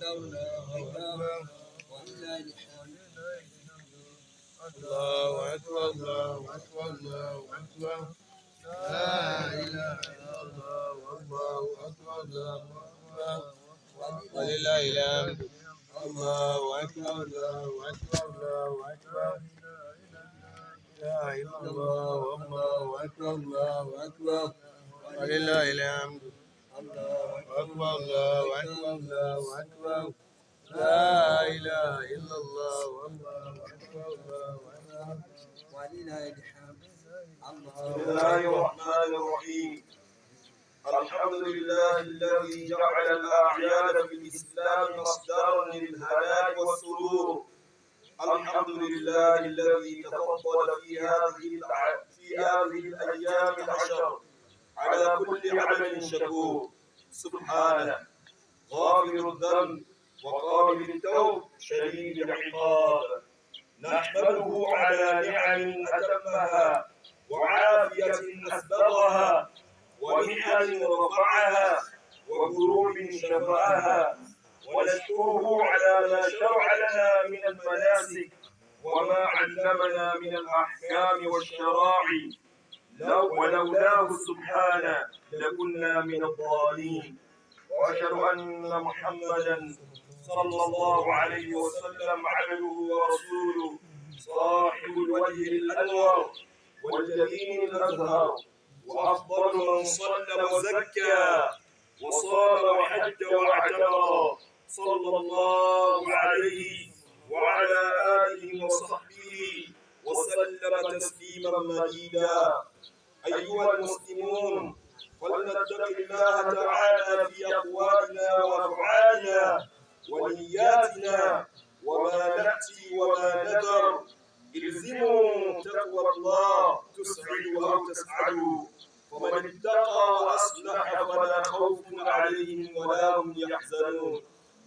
الله أكبر ولله الحمد. الله أكبر الله أكبر الله أكبر لا إله إلا الله والله أكبر الله أكبر ولله الحمد. الله أكبر الله أكبر الله أكبر لا إله إلا الله والله أكبر الله أكبر ولله الحمد. الله أكبر الله أكبر الله أكبر لا إله إلا الله والله أكبر الله أكبر ولله الحمد. بسم الله الله الرحمن الرحيم. الحمد لله الذي جعل الأعياد في الإسلام مصدرا للهناء والسرور. الحمد لله الذي تفضل في هذه الأيام العشر على كل عبد شكور. سبحانه غافر الذنب وقابل التوب شديد العقاب. نحمده على نعم أتمها، وعافية أسبغها، ومحن رفعها، وكروب شفاها، ونشكره على ما شرع لنا من المناسك وما علمنا من الأحكام والشرائع، ولولاه سبحانه لكنا من الضالين. وأشهد أن محمدا صلى الله عليه وسلم عبده ورسوله، صاحب الوجه الأنور والجبين الأزهر، وأفضل من صلى وزكى وصام وحج واعتمر، صلى الله عليه وعلى آله وصحبه وسلم تسليما مزيدا. أيها المسلمون، فلنتق الله تعالى في أقوالنا وأفعالنا ونياتنا وما نأتي وما نذر. الزموا تقوى الله تسعدوا أو تسعدوا، ومن اتقى وأصلح فلا خوف عليهم ولا هم يحزنون.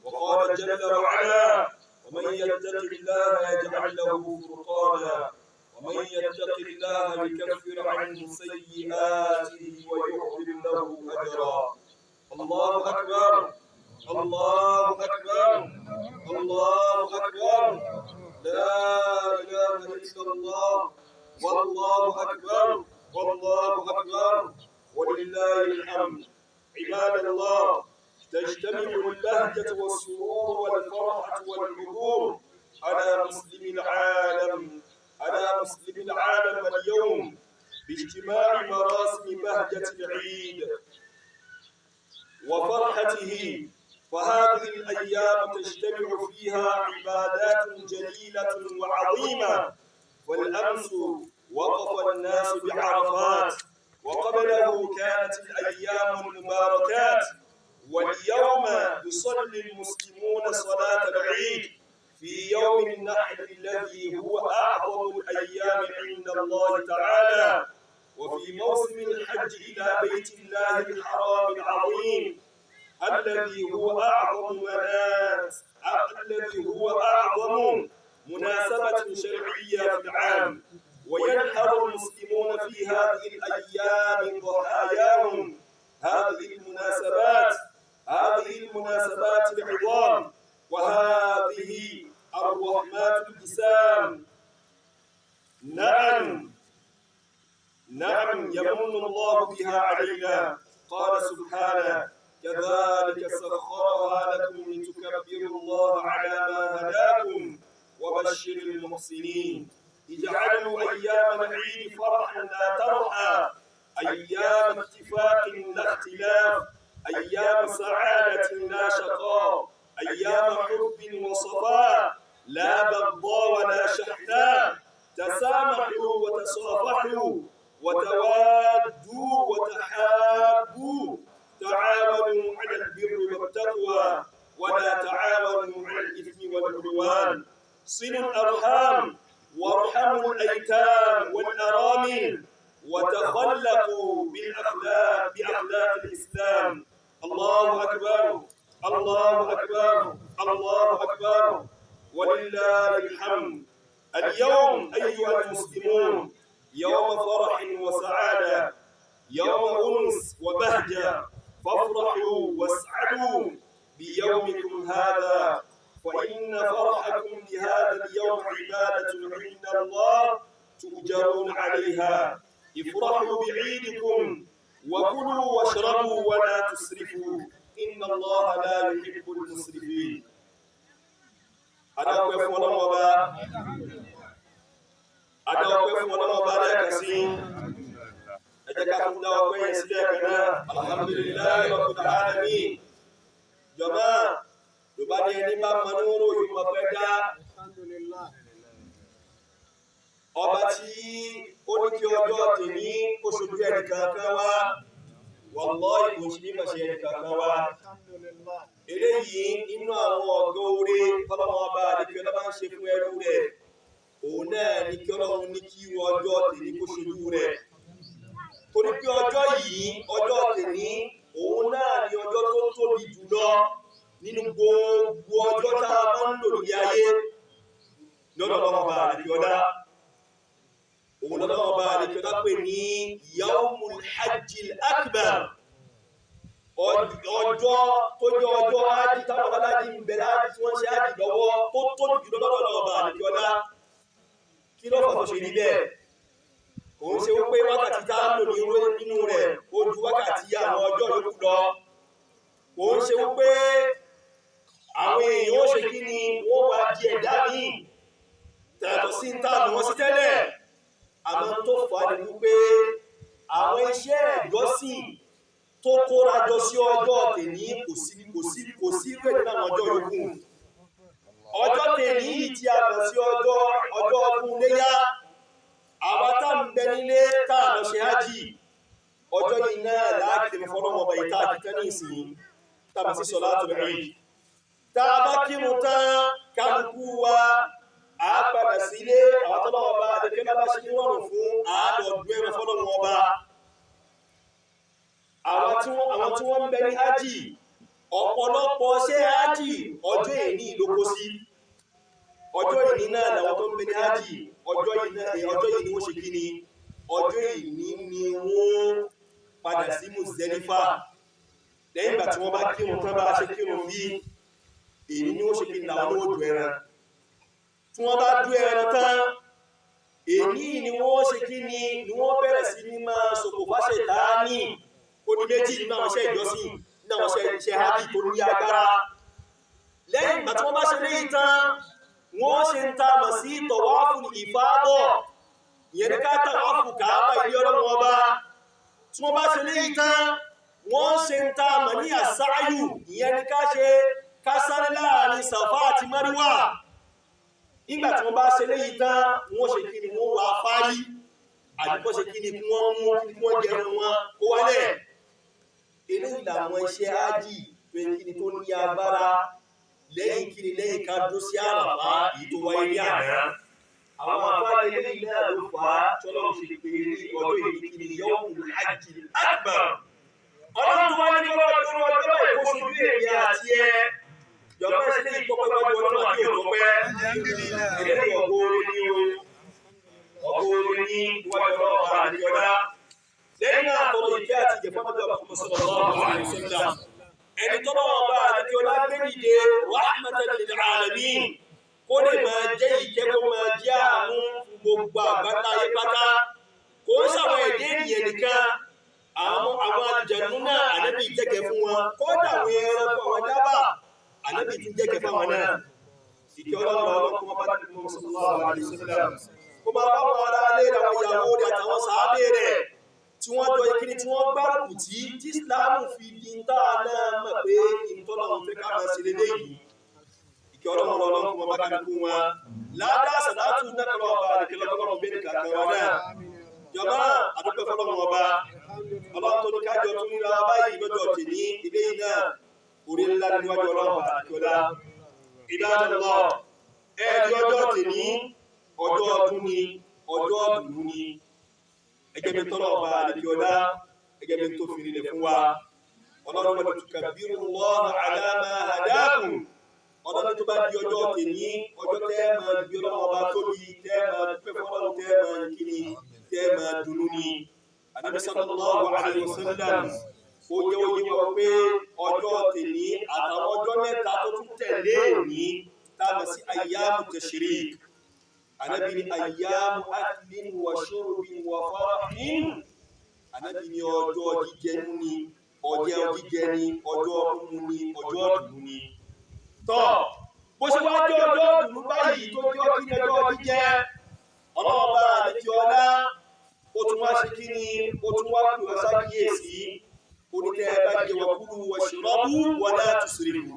وقال جل وعلا: ومن يتق الله يجعل له فرقانا، ومن يتق الله يكفر عنه سيئاته ويعظم له أجرا. الله أكبر، الله أكبر، الله أكبر، لا إله إلا الله، والله أكبر، والله أكبر، ولله الحمد. عباد الله، تجتمع البهجة والسرور والفرحة والحضور على مسلم العالم اليوم باجتماع مراسم بهجة العيد وفرحته. فهذه الأيام تجتمع فيها عبادات جليلة وعظيمة. والأمس وقف الناس بعرفات، وقبله كانت الأيام المباركات، واليوم يصلي المسلمون صلاة العيد في يوم النحر الذي هو أعظم الأيام عند الله تعالى، وفي موسم الحج إلى بيت الله الحرام العظيم الذي هو أعظم مناسبة شرعية في العام. وينحر المسلمون في هذه الأيام ضحاياهم هذه المناسبات العظام وهذه الرحمات الجسام. نعم، يمن الله بها علينا. قال سبحانه: كذلك سخرها لكم لتكبروا الله على ما هداكم وبشر المحسنين. اجعلوا أيام العيد فرحا لا ترحا، أيام اتفاق لا اختلاف، أيام سعادة لا شقاء، أيام حب وصفاء لا بغضاء ولا شحناء. تسامحوا وتصافحوا وتوادوا وتحابوا، تعاونوا على البر والتقوى ولا تعاونوا على الإثم والعدوان. صلوا الأرحام وارحموا الأيتام والأرامل، وتخلقوا بأخلاق الإسلام. الله أكبر، الله أكبر، الله أكبر، ولله الحمد. اليوم أيها المسلمون يوم فرح وسعادة، يوم أنس وبهجة، فافرحوا واسعدوا. بيومكم هذا فإن فرحكم بهذا اليوم عبادة عند الله تؤجرون عليها. افرحوا بعيدكم وكلوا واشربوا ولا تسرفوا إن الله لا يحب المسرفين. Adáwọ̀pẹ́ fún Ọlọ́run Ọba, adáwọ̀pẹ́ fún Ọlọ́run Ọba lẹ́ẹ̀kan sí. Ẹ jẹ́ ká tún dá ọpẹ́ yẹn sílẹ̀ kan náà. Alhamdulillahi rabbil alamin. Jọ̀mọ́, Yorùbá ní ẹni bá mọ ní wúrò yóò mọ pẹ́ dá. Ọba tí ó ní kí ọjọ́ tèmi kó ṣojú ẹnìkankan wá, wallahi kò sí ní màṣẹ ẹnìkankan wá. Eléyìí nínú àwọn ọ̀gá oore tọ́lọ́mọ ọba àdékí ọlọ́ bá ń ṣe fún ẹrú rẹ̀, òun náà ní kí Ọlọ́run ní kí ọjọ́ tèmi kó ṣojú rẹ̀. Torí pé ọjọ́ yìí, ọjọ́ tèmi, òun náà ní ọjọ́ tó tóbi jùlọ nínú gbogbo ọjọ́ tá a máa ń lò ní ayé lọ́dọ̀ Ọlọ́run ọba àdékí ọlá. Òun lọ́dọ̀ ọba àdékí ọlá pè ní Yawmul Hajjil Akbar, ọjọ́ tó jẹ́ ọjọ́ ájì táwọn aláàjì ń bẹ láàjì tí wọ́n ṣe ájì lọ́wọ́ tó tóbi jùlọ lọ́dọ̀ ọba àdékí ọlá. Kí ló fà tó ṣe rí bẹ́ẹ̀? Kò ń ṣe wípé wákàtí tá a lò nínú rẹ̀ ó ju wákàtí àwọn ọjọ́ yòókù lọ. Kò ń ṣe wípé àwọn èèyàn ó ṣe kí ni wọ́n wá di ẹ̀dá míì tààtọ̀ sí ń tà lù wọ́n sí tẹ́lẹ̀. Àmọ́ tó fà á ni wípé àwọn iṣẹ́ ìjọsìn tó kóra jọ sí ọjọ́ tèní kò sí rẹ̀ nínú àwọn ọjọ́ yòókù. Ọjọ́ tèní yìí tí a mọ̀ sí ọjọ́ ọdún iléyá, àwa tá ń bẹ nílé tá a lọ ṣe hájì, ọjọ́ yìí náà láàkiri fọlọ́mọ ọba yìí tá a kí tán ní ìsìn, tá a mọ̀ sí sọ̀látul Eid. Tá a bá kírun tán, kálukú wa a padà sílé. Àwọn tọ́lọ́wọ́ ọba àdékẹ́lá bá ṣe ní rọrùn fún àádọ́dún ẹran fọlọ́mọ ọba. Àwọn tí wọ́n ń bẹ ní hájì, ọ̀pọ̀lọpọ̀ ṣé hájì ọjọ́ èní ló kó sí. Ọjọ́ èní náà làwọn tó ń bẹ ní hájì, ọjọ́ yìí ni wọ́n ṣe kí ni, ọjọ́ èní ni wọ́n padà sí Muzdalifa. Lẹ́yìn ìgbà tí wọ́n bá kírun tán, bá ṣe kírun bí èní ni wọ́n ṣe kí ni làwọn olówó du ẹran. Tí wọ́n bá du ẹran tán, èní ni wọ́n ṣe kí ni wọ́n bẹ̀rẹ̀ sí ní máa sòkò fáṣẹ̀ tání. Ó di méjì nínú àwọn iṣẹ́ ìjọsìn, nínú àwọn iṣẹ́ hajj tó ní agbára. Lẹ́yìn ìgbà tí wọ́n bá ṣe léyìí tán, wọ́n ṣe ń ta mọ̀ sí tọ̀wáfù ìfáàbọ̀, ìyẹn ní ká tàwáfù Kàábà ilé Ọlọ́run Ọba. Tí wọ́n bá ṣe léyìí tán, wọ́n ṣe ń ta mọ̀ ní àsáyù, ìyẹn ní ká ṣe ká sáré láàrin Sàfá àti Márúwà. Nígbà tí wọ́n bá ṣe léyìí tán, wọ́n ṣe kí ni wọ́n wá fárí, àbí wọ́n ṣe kí ni kí wọ́n mú kí wọ́n jẹun wọn kó wálẹ̀. Eléyìí làwọn iṣẹ́ ájì pé kí ni tó ní agbára lẹ́yìn kí ni lẹ́yìn ká dó sí Àràfá èyí tó wáyé ní àná. Àwọn àfáàní eléyìí náà ló fà á tí Ọlọ́run ṣe pé ní ọjọ́ èyí kí ni Yawmul Hajjil Akbar. Ọlọ́run tó wá ní kọ́ ọdún ọjọ́ báyìí kó sojú èmi àti ẹ. Jọ̀wọ́ ṣe lè tọpẹ́ wájú Ọlọ́run àbí òtọ́pẹ́. Eléyìí ọ̀gọ́ orin ni o. Ọ̀gọ́ orin ní iwájú Ọlọ́run àdìọ́lá. Lẹ́yìn náà tọrọ ìkẹ́ àti ìjẹ̀ fún ọjọ́ àkókò sallallahu alaihi wasallam. Ẹni tọ́lọ́ ọba àdìọ́lá gbé dìde rahmatan lil alamin, kó lè máa jẹ́ ìkẹ́, kó máa jẹ́ àánú fún gbogbo àgbáńlá ayé pátá. Kò ń ṣàwọn ẹ̀dẹ́ ènìyàn nìkan, àwọn àlùjànnú náà ànábì jẹ́kẹ̀ fún wọn, kódà àwọn ẹranko, àwọn dábà, ànábì tún jẹ́kẹ̀ fáwọn náà. Ìkẹ́ Ọlọ́run ọlọ́run kó máa bá Ànábì sallallahu alaihi wasallam, kó máa bá wọn ará ilé rẹ̀, àwọn ìyàwó rẹ̀ àtàwọn sàábé rẹ̀ tí wọ́n jọ ìkíni tí wọ́n gbárùkù tí Ìsìláàmù fi di ń tá a náà mọ̀ pé ìtọ́lọ́run fẹ́ ká máa ṣe lélẹ́yìí. Ìkẹ́ Ọlọ́run ọlọ́run kó máa bá kálukú wọn. Ládàá sàlátù nákàlọ́ ọba àdìkẹ́lẹ́ ọlọ́run bẹ́ẹ̀ kàkan wa náà. Jọba àdúpẹ́ fọlọ́run ọba. Ọlọ́run tó ní kájọ tún ríra báyìí lọ́jọ́ tèmi ilé yìí náà. Orí ńlá ni níwájú Ọlọ́run àdìkẹ́lá. Ibadallah, ẹ̀ẹ́dì ọjọ́ tèmi, ọjọ́ ọdún ni, ọjọ́ ọdún ni. Ẹgẹ́ mi tọ́lọ̀ ọba àdìkẹ́lá, ẹgẹ́ mi tó fi rinlẹ̀ fún wa. Ọlọ́run wa tukabbirullaha ala ma hadakum. Ọlọ́run tó bá di ọjọ́ tèmi, ọjọ́ tẹ́ máa gbé Ọlọ́run ọba tóbi, tẹ́ máa dúpẹ́ fọlọ́run, tẹ́ máa kíni, tẹ́ máa dunnú ni. Ànábì sallallahu alayhi wa sallam Ó jẹ́ oyé wa pé ọjọ́ tèní àtàwọn ọjọ́ mẹ́ta tó tún tẹ̀lé ní tá a mọ̀ sí ayyamu tashrik. Ànábì ní ayyamu aklin wa shurbin wa farahin. Ànábì ní ọjọ́ jíjẹ ni, ọjọ́ jíjẹ ni, ọjọ́ mímu ni, ọjọ́ ọdún ni. Tọ́ bó ṣe wá jẹ́ ọjọ́ ọdún báyìí tó jẹ́ kí ni ọjọ́ jíjẹ, ọlọ́ọ̀bá àlejò ọlá ó tún wá ṣe kí ni, ó tún wá pè wá sákìyèsí. Onítẹ̀ ẹ bá jẹ wakulu washrabu wala tusrifu.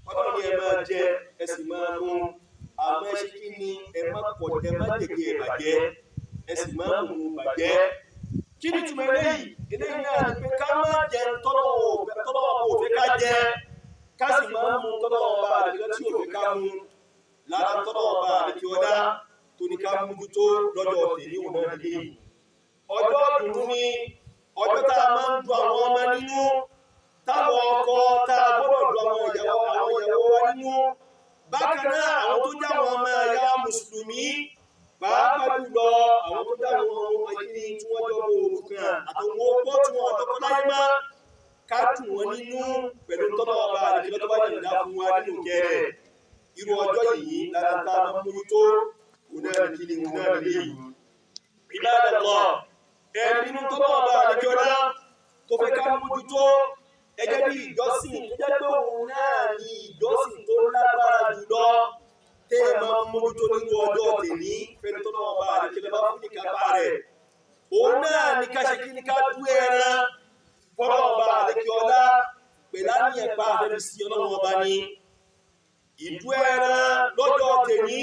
Ọlọ́run ni ẹ máa jẹ, ẹ sì máa mu, àmọ́ ẹ ṣe kí ni, ẹ má pọ̀, ẹ má jẹ̀jẹ̀ ìbàjẹ́, ẹ sì má mú bàjẹ́. Kí ni túmọ̀ eléyìí? Eléyìí náà ni pé ká má jẹ tọ́lọ́wọ́ bò fẹ́ ká jẹ, ká sì má mu tọ́lọ́wọ́ bá àdìgbò tí ò fẹ́ ká mu. Lára tọ́lọ́wọ́ bá àdìgbò ọ̀dá tó ní ká mójútó lọ́jọ́ tèmi òun náà lélẹ́yìí. Ọjọ́ ìdùnnú ni ọjọ́ tá a máa ń dùn àwọn ọmọ nínú, táwọn ọkọ tá a gbọ́dọ̀ dùn àwọn ìyàwó wa nínú. Bákan náà àwọn tó jẹ́ àwọn ọmọ ẹ̀yà mùsùlùmí, pàápàá jùlọ àwọn tó jẹ́ àwọn ọmọ ìkíni tí wọ́n jọ bọ òrukàn àtàwọn opó tí wọ́n lọ́kọ láyé mọ́, ká dùn wọ́n nínú pẹ̀lú tọ́lọ́ ọba àdìgbò tó bá yọ̀ǹda fún wa nínú kẹrẹ̀. Irú ọjọ́ yìí lára tá a máa mójútó, òun náà ní kíni, òun náà ní léyìí. Ibadallah, ẹ̀mínú tọ́lọ́ ọba àdìgbò tó fẹ́ ká mójútó gẹ́gẹ́ bí ìjọsìn tó jẹ́ pé òun náà ni ìjọsìn tó lágbára jùlọ tẹ́ ẹ máa mójútó nínú ọjọ́ tèní fẹ́ni tọ́lọ́ ọba àdìgbò bá fún ní kápá rẹ̀. Òun náà ni ká ṣe kí ni, ká dú ẹran fọlọ́ ọba àdìgbò ọlá pẹ̀lú àníyàn pa àfẹ́fi sí ọlọ́run ọba ni. Ìdú ẹran lọ́jọ́ tèní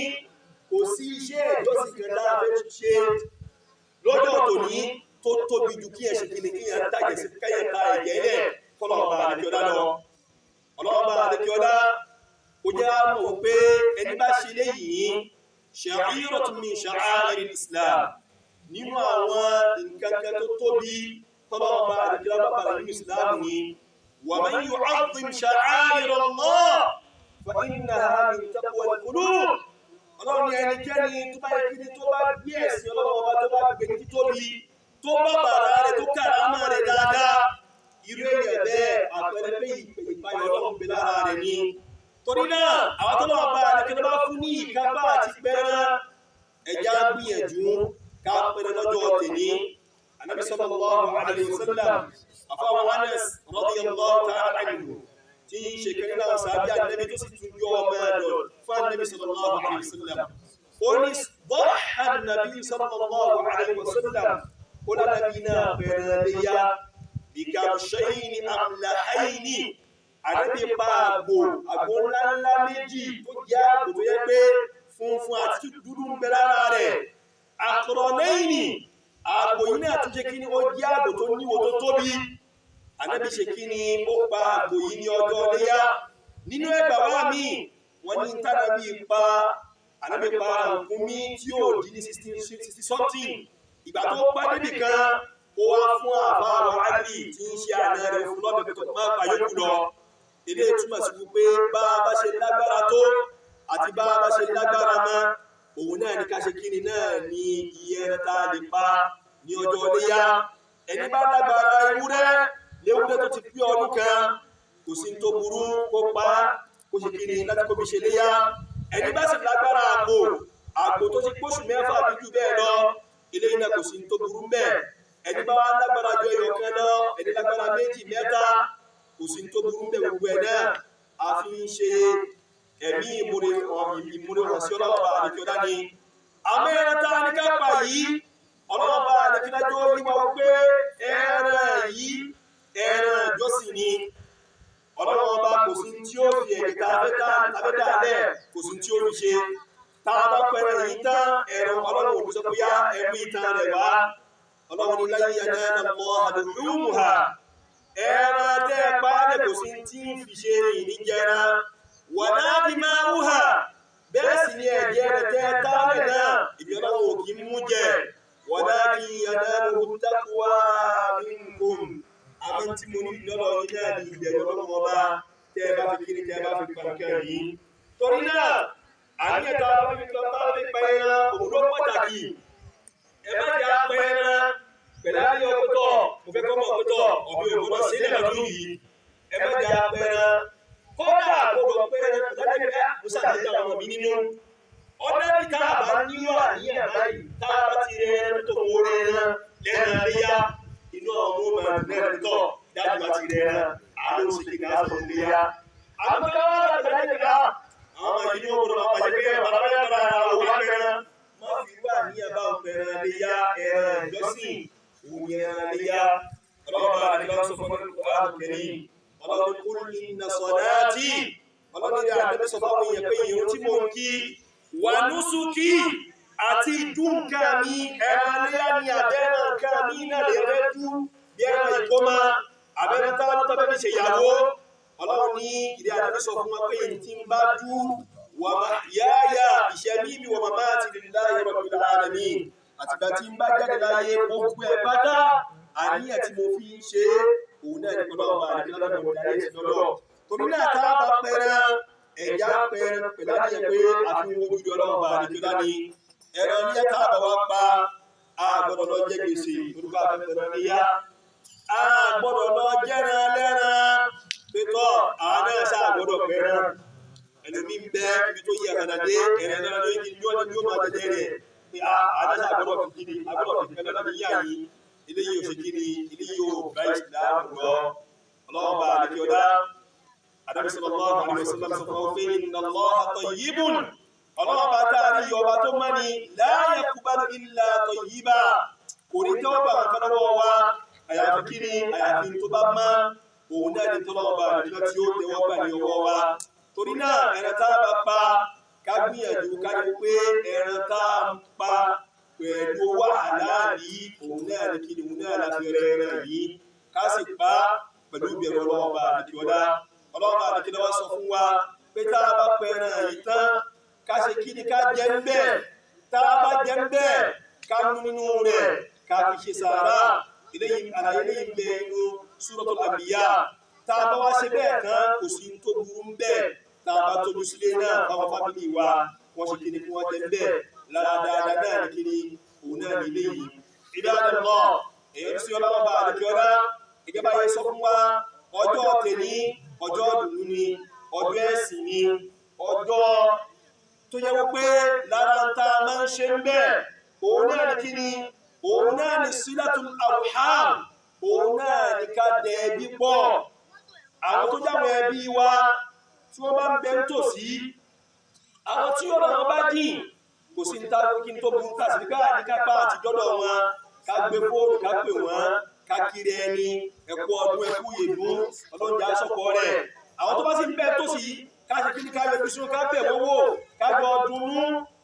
kò sí iṣẹ́ ìjọsìn kan tá a fẹ́ ṣe lọ́jọ́ tòní tó tóbi ju kí ẹ ṣe kí ni, kí ẹ tàjẹ̀ sí káyẹ̀ ta ẹ̀jẹ̀ lẹ̀ fọlọ́ ọba àdìgbò ọlá lọ. Ọlọ́ọ̀bá àdìgbò ọlá ó jẹ́ àmọ̀ pé ẹni bá ṣe léyìí sha'iratun min sha'a'iril Islam, nínú àwọn nǹkan kan tó tóbi tọ́lọ́ọ̀bá àdìgbò ọlá bàbàrà nínú Islam ni. Wa man yu'azzim sha'a'ira Allah fa innaha min taqwal qulub. Ọlọ́run ní ẹnikẹ́ni tó bá yẹ kí ni tó bá gbé ẹ̀sìn ọlọ́run ọba tó bá gbé ní títóbi tó bá bàrà rẹ̀ tó kàrámà rẹ̀ dáadáa, irú èèyàn bẹ́ẹ̀ àpẹẹrẹ pé ìpayọ̀ ọlọ́run bẹ lára rẹ̀ ni. Torí náà àwọn tó lọ́wọ́ bá ẹnikẹ́ni bá fún ní ìkápá àti pẹ́rán, ẹja gbìyànjú ká pẹ́rẹ́ lọ́jọ́ tèní. Ànábì sallallahu alaihi wasallam, àfáwọn Anas radiyallahu ta'ala anhu tí ń ṣe kẹrin náà sàbí ànábì tó sì tún yọ ọmọ ẹ̀dọ̀ fún ànábì sallallahu alaihi wasallam. Ó ní dọ́hà nàbí sallallahu alaihi wasallam, ó lánàbí náà bẹ̀rẹ̀ léyà bìkàbṣẹ́yìnì amlahayni. Ànábì pa àgbò àgbò ńláńlá méjì tó jẹ́ àgbò tó yẹ pé funfun àti dúdú ń bẹ lára rẹ̀. Aqranayni, àgbò yìí náà tún ṣe kí ni, ó jẹ́ àgbò tó níwo tó tóbi. Ànábì ṣe kí ni, ó pa àgbò yìí ní ọjọ́ iléyá. Nínú ẹgbà wá mi wọ́n ní tánàbí pa, Ànábì pa ràkúnmí tí ó dín ní 60 something. Ìgbà tó pa débì kan, ó wá fún àbá wàhálì tí ń ṣe àná rẹ̀ fún lọ́bẹ̀ tó máa pa yókù lọ. Eléyìí túmọ̀ sí wípé bá a bá ṣe lágbára tó àti bá a bá ṣe lágbára mọ́, òun náà ní ká ṣe kí ni náà ní iye ẹran tá a lè pa ní ọjọ́ iléyá. Ẹni bá lágbára ewúrẹ́ léwúrẹ́ tó ti pé ọdún kan, kò sí tó burú kó pa kó ṣe kí ni láti kó fi ṣe léyá. Ẹni bá sì lágbára àgbò, àgbò tó ti póṣù mẹ́fà bí jù bẹ́ẹ̀ lọ, eléyìí náà kò sí tó burú mbẹ̀. Ẹni bá wá lágbára ju ẹyọ kan lọ, ẹni lágbára méjì mẹ́ta, kò sí tó burú mbẹ̀. Gbogbo ẹ̀ náà a fi ń ṣe ẹ̀mí ìmúre hàn sí ọlọ́ọ̀bà àdìkíọ́lá ni. Àmọ́ ẹran tá a ní ká pa yìí, ọlọ́ọ̀bà àdìkíọ́lá jó yíwa pé ẹran yìí ẹran ìjọsìn ni. Ọlọ́run ọba kò sí tí ó fi ẹ̀jẹ̀ tá a fẹ́ dà lẹ̀, kò sí tí ó fi ṣe. Tá a bá pẹran yìí tán, ẹran ọlọ́run ò ní sọ pé yá ẹmú ìtàn rẹ̀ wá. Ọlọ́run ní lan yanala Allaha luhumuha. Ẹran tẹ́ ẹ pa á lẹ̀ kò sí tí ń fi ṣe ìníjẹran. Wala dima'uha. Bẹ́ẹ̀ sì ni ẹ̀jẹ̀ rẹ̀ tẹ́ ẹ tá lẹ̀ náà, ìbí ọlọ́run ò kì í mú jẹ. Walakin yanaluhu taqwa minkum. Àmọ́ tí mo ní lọ́dọ̀ yín náà ní ìbẹ̀rù ọlọ́run ọba tẹ́ ẹ bá fi kiri tẹ́ ẹ bá fi pàǹkẹ́ yìí. Torí náà, àníyàn tá a bá fi pa ẹran òun ló pàtàkì. Ẹ má jà pa ẹran pẹ̀lú àníyàn pẹ̀tọ̀. Mo fẹ́ kọ́ mọ̀ pé tọ̀ ọ̀bẹ ò gbọ́dọ̀ sílẹ̀ lọ́dún yìí, ẹ má jà pẹran, kódà gbọ́dọ̀ pẹran láti pẹ́ mo ṣàtẹ̀jẹ́ àwọn ọmọ mi nínú. Ọ̀dà bí tá a bá nílò àníyàn báyìí, tá a bá ti rẹ ẹran tó kó rẹ ẹran lẹ́ran léyà, inú ọmọ máa dùn náà tọ̀ dájú bá ti rẹ ẹran àánú sì kí ká sọ léyà. Àmọ́ ká wá láti láti ká àwọn ọmọ yìí ní wọn gbọ́dọ̀ máa pàṣẹ pé bàbá bá yàrá òwò apẹran. Má fi irú àníyàn bá òun pẹran léyà, ẹran ìjọsìn òun ẹran léyà. Ọlọ́run bá àdìgbà sọ fún ọlọ́run kẹrin, ọlọ́run kúrú ní nasọ̀dáàtì, ọlọ́run ní àdébẹ́ sọ fáwọn èèyàn pé ìrun tí mò ń kí, wà núsùkì àti dúnkà mi, ẹran léyà ni àbẹ́ràn nǹkan mi náà lè rẹ́ dú bí ẹran ìkómọ àbẹ́rẹ́ táwọn tó bẹ́ẹ̀ fi ṣèyàwó. Ọlọ́run ní ìdí àdébẹ́ sọ fún wọn pé ìrun tí ń bá dú wà má yáyà ìṣẹ́mí mi wà màmá àti lillahi rabbil alamin, àtìgbà tí ń bá jáde láyé gbogbo ẹ̀ pátá, àníyàn tí mo fi ń ṣe òun náà ní ọlọ́run bá àdìgbà lọ́dọ̀ mo darí ẹ̀sìn lọ́dọ̀. Torí náà tá a bá pẹran, ẹ̀já pẹran pẹ̀lú àníyàn pé àfihàn ojú ọlọ́run bá àdìgbà ní ẹran ní ẹ̀ka àbá wa pa, a gbọ́dọ̀ lọ jẹ gbèsè torúkọ àfẹ́ pẹran níyà, a gbọ́dọ̀ lọ jẹ́ran lẹ́ran pétọ́ àwọn náà ṣáà gbọ́dọ̀ pẹran. Ẹlòmíín bẹ ibi tó yẹ ẹ̀ràn dé ẹ̀ràn náà lóyún kí ni yóò máa jẹjẹ rẹ̀ pé àwọn náà ṣáà gbọ́dọ̀ fi kíni, a gbọ́dọ̀ fi kẹ́lẹ́ lọ́dún yíyá yìí. Eléyìí ò ṣe kíni, eléyìí ò bá ìsìlámù lọ. Ọlọ́run bá àdékè ọ̀dá Ànábì sallallahu alaihi wasallam sọ fún wa pé inna Allaha tayyibun, ọlọ́run bá tá a rí ọba tó mọ́ ni, la yaqbalu illa tayyiba, kò ní tẹ́wọ́ gbà kankan lọ́wọ́ wa àyàfi kíni, àyàfi tó bá mọ́, òun náà ni tọ́lọ́wọ́ bá àdékè tí ó tẹ́wọ́ gbà ní ọwọ́ wa. Torí náà ẹran tá a bá pa, ká gbìyànjú ká rí pé ẹran tá a pa pẹ̀lú owó àláàlí, òun náà ni kíni, òun náà la fi rẹ ẹran yìí, ká sì pa pẹ̀lú ìbẹ̀rù ọlọ́run bá àdékè ọlá. Ọlọ́run bá àdékè lọ́wọ́ sọ fún wa pé tá a bá pẹ ẹran yìí tán, ká ṣe kíni, ká jẹ ń bẹ́ẹ̀, tá a bá jẹ ń bẹ́ẹ̀, ká mú nínú rẹ̀ ká fi ṣe sàárà. Eléyìí àlàyé eléyìí ń bẹ inú Suratul Anbiya. Tá a bá wá ṣe bẹ́ẹ̀ tán, kò sí tó burú ń bẹ́ẹ̀ tá a bá tójú sílé náà fáwọn fámìlì wa, wọ́n ṣe kíni kí wọ́n jẹ ń bẹ́ẹ̀ lára dáadáa náà ní kíni, òun náà ní eléyìí. Ibadallah, èyí tí ọlọ́wọ́ bá àdékè ọlá ìjọba yẹn sọ fún wa, ọjọ́ tèmi ọjọ́ ìdùnnú ni, ọjọ́ ẹ̀sìn ni, ọjọ́ tó yẹ wípé lára ń ta máa ń ṣe ń bẹ́ẹ̀, òun náà ní kíni, òun náà ní silatul arham, òun náà ní ká dẹ ẹbí pọ̀. Àwọn tó jáwọn ẹbí wa tí wọ́n bá ń bẹ nítòsí, àwọn tí ọ̀nà wọn bá jìn, kò sí ní kí n tó burú ká sí ká ní kápá àti dọ́dọ̀ wọn, ká gbé fóònù ká pè wọ́n, ká kiri ẹni ẹkú ọdún ẹkú yèdún ọlọ́jà sọ̀kọ rẹ̀. Àwọn tó bá sì ń bẹ tòsí, ká ṣe kíni, ká yọjú sí wọn, ká bẹ̀ wọ́n wò, ká jọ dunnú,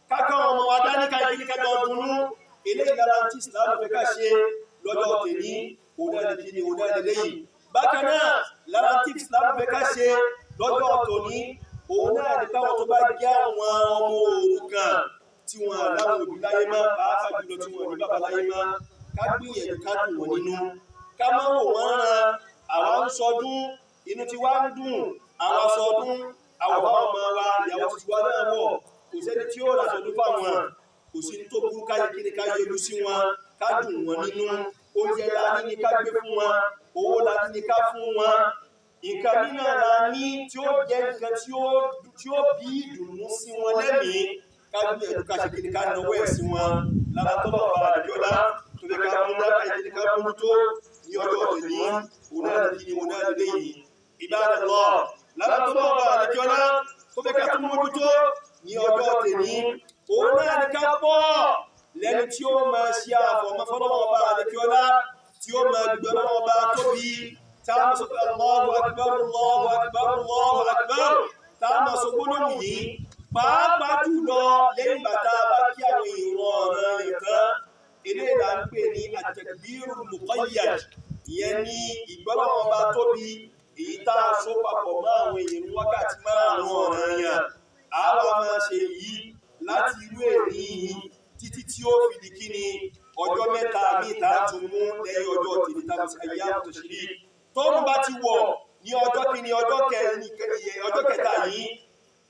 ká ká àwọn ọmọ wa dání, ká kíni ká jọ dunnú. Eléyìí lára tí Ìsìlámù fẹ́ ká ṣe lọ́jọ́ tèmi, òun náà ní kíni, òun náà ní léyìí. Bákan náà lára tí Ìsìlámù fẹ́ ká ṣe lọ́jọ́ tòní, òun náà ní káwọn tó bá jẹ́ àwọn ọmọ òrukàn tí wọn láwọn òbí láyé mọ́, pàápàá jùlọ tí wọn ní bàbá láyé mọ́, ká gbìyànjú ká dùn wọ́n nínú, ká má wò wọ́n ran. Àwa ń sọdún, inú tí wá ń dùn, àwa sọdún, àwọ̀ bá ọmọ wa, ìyàwó ti wá náà wọ̀, kò sẹ́ni tí ó rà sọdún fáwọn, kò sí ní tó burú ká yẹ kí ni ká yọjú sí wọn, ká dùn wọ́n nínú. Oúnjẹ la ní ni ká gbé fún wọn, owó la ní ni ká fún wọn, nǹkan mìíràn la ní tí ó jẹ́ nǹkan tí ó bí ìdùnnú sí wọn lẹ́mìí, ká gbìyànjú ká ṣe kí ni ká náwó ẹ̀ sí wọn. Lára tó bá wà àdìọ́lá tó fẹ́ ká mú dáká ìkíni ká mú tó ní ọjọ́ tòní, òun náà ní kíni, òun náà ní léyìí. Ibadallah, lára tó bá wà àdìọ́lá tó fẹ́ ká tún mójútó ní ọjọ́ tòní, òun náà ní ká pọ̀ lẹ́ni tí ó máa ṣe àfọ̀mọ́ fọlọ́wọ́ bá àdìọ́lá, tí ó máa gbé ọlọ́wọ́ bá tóbi, tá a máa sọ pé Allahu akbar, Allahu akbar, Allahu akbar, tá a máa sọ gbólóhùn yìí pàápàá jùlọ lẹ́yìn bàtà bá kí àwọn ìran ọ̀ràn rẹ̀ tán. Eléyìí là ń pè ní at-takbirul muqayyad, ìyẹn ní ìgbọ́lọ́wọ́ bá tóbi èyí tá a so papọ̀ mọ́ àwọn ìrun wákàtí márùn-ún ọ̀ràn yẹn. Àwa máa ṣe yìí láti irú èní yìí títí tí ó fi di kíni ọjọ́ mẹ́ta míì tá a tún mú lẹ́yìn ọjọ́ tèmi tá a fi ayyamu tashrik. Tóòrùn bá ti wọ̀ ní ọjọ́ kíni, ọjọ́ kẹta yìí,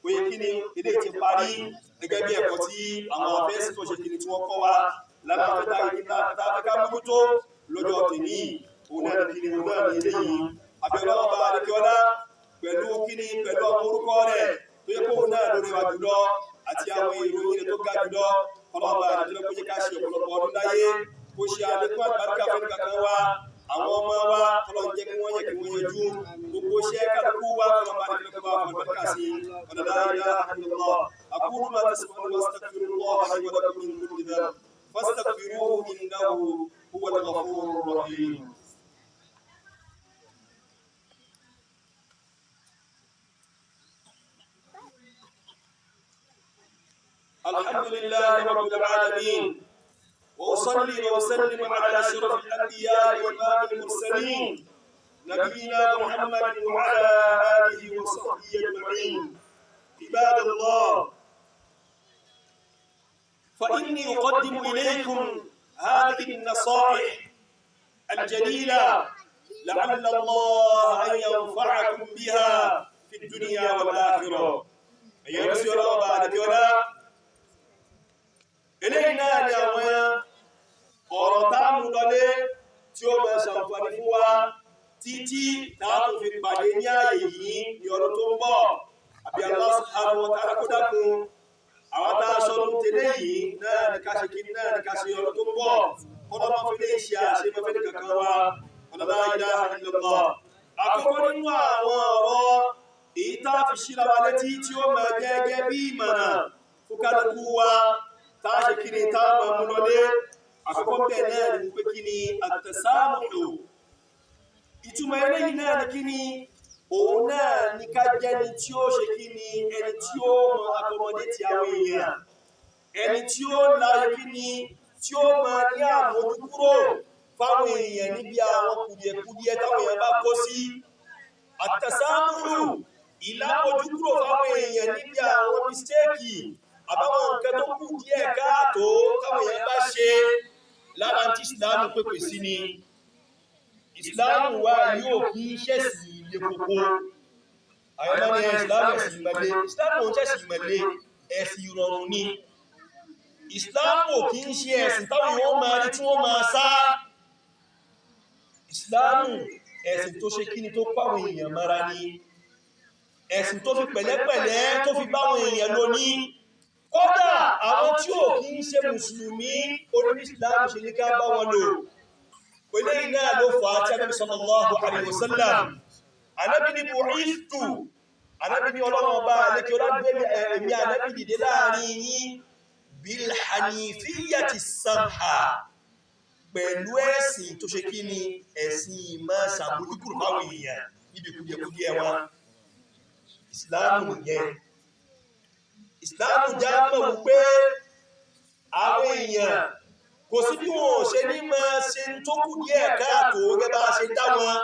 pé kíni eléyìí ti parí gẹ́gẹ́ bí ẹ̀kọ́ tí àwọn afẹ́sí tó ṣe kíni tí wọ́n kọ́ wa lára afẹ́ta yìí tá a fẹ́ ká mójútó lọ́jọ́ tèmi, Òun náà ní kíni, òun náà ní eléyìí. Àbẹ̀wò ọba àdékíọ́lá pẹ̀lú kíni, pẹ̀lú àwọn orúkọ rẹ̀ tó yẹ kóun náà lórí wa jùlọ àti àwọn ìròyìn rẹ̀ tó ga jùlọ, ọlọ́ọ̀bá àdékíọ́lá kó jẹ́ ká ṣe ọ̀pọ̀lọpọ̀ ọdún láyé, kó ṣe àlékún àlùbáríkà fún kankan wa, àwọn ọmọ wa, kọlọ́n jẹ́ kí wọ́n yẹ kí wọ́n yẹjú gbogbo iṣẹ́ kálukú wa, kọlọ́n bá àdékíọ́lá kó bá fún àlùbáríkà sí. La ilaha illallah. Aqulu ma tasma'un wa astaghfirullaha li wa lakum min kulli dhanb fastaghfiruhu innahu huwal ghafurur rahim. الحمد لله رب العالمين، وأصلي وأسلم على أشرف الأنبياء وإمام المرسلين، نبينا محمد وعلى آله وصحبه أجمعين. عباد الله، فإني أقدم إليكم هذه النصائح الجليلة لعل الله أن ينفعكم بها في الدنيا والآخرة. أيها الأخوة، eléyìí náà ni àwọn ọ̀rọ̀ tá a mú lọlé tí ó máa ṣàǹfààní fún wa títí tá a tún fi pàdé ní ààyè yìí ní ọdún tó ń bọ̀. Àbí Allah subhanahu wa ta'ala kó dákun, àwọn tá a sọdún tẹ́lẹ̀ yìí náà ní ká ṣe kí náà ní ká ṣe ọdún tó ń bọ̀, kọ́lọ́ máa fi lè ṣe àṣemọ́fẹ́ ní kankan wa. La ilaha illallah. Àkọ́kọ́ nínú àwọn ọ̀rọ̀ èyí tá a fi ṣíra wa létí tí ó máa gẹ́gẹ́ bí ìmọ̀ràn fún kálukú wa tá a ṣe kí ni tá a máa mú lọlé, àkọ́kọ́ bẹ́ẹ̀ náà ni pé kí ni àtẹ̀sáàmù. Ìtumọ̀ eléyìí náà ni kí ni, òun náà ni ká jẹ́ni tí ó ṣe kí ni, ẹni tí ó mọ akọmọdé ti àwọn èèyàn, ẹni tí ó la kí ni, tí ó máa ní àmójúkúrò fáwọn èèyàn níbi àwọn kùdìẹ̀kudiẹ táwọn èèyàn bá kó sí. Àtẹ̀sáàmù, ìlàmójúkúrò fáwọn èèyàn níbi àwọn mistéèkì àbáwọn nǹkan tó kù díẹ̀ káàtó táwọn èèyàn bá ṣe, lára tí ìsìláàmù pèpè sí ni. Ìsìláàmù wa yóò kí ṣẹ̀sì ilé koko. Àwọn ọmọ ní ìsìláàmù ẹ̀sìn ìmọ̀lé, ìsìláàmù ò ṣẹ̀sì ìmọ̀lé, ẹ̀sìn ìrọ̀rùn ni. Ìsìláàmù ò kí ń ṣe ẹ̀sìn táwọn èèyàn máa rí tí wọ́n máa sá. Ìsìláàmù ẹ̀sìn tó ṣe kíni tó pàwọn èèyàn mọ́ra ni, ẹ̀sìn tó fi pẹ̀lẹ́pẹ̀lẹ́ tó fi báwọn èèyàn lò ní. Kódà àwọn tí ò kí ń ṣe mùsùlùmí, orí ìsìláàmù ṣe ní ká bá wọn lò. Eléyìí náà ló fà á tí Ànábì sallallahu alaihi wasallam, Ànábì ní bu'ithtu, Ànábì ní Ọlọ́run ọba àlékè ọlágbé èmi Ànábì dìde láàrin yín bil hanifiyyati samha, pẹ̀lú ẹ̀sìn tó ṣe kí ni, ẹ̀sìn ìmọ̀ ṣàmójúkúrò fáwọn èèyàn níbi kùdìẹ̀kudiẹ wọn. Ìsìláàmù nìyẹn. Ìsìláàmù já mọ̀ wípé àwọn èèyàn kò sí bí wọn ò ṣe ní máa ṣe tó kù díẹ̀ káàtó gẹ́gẹ́ bá ṣe dá wọn,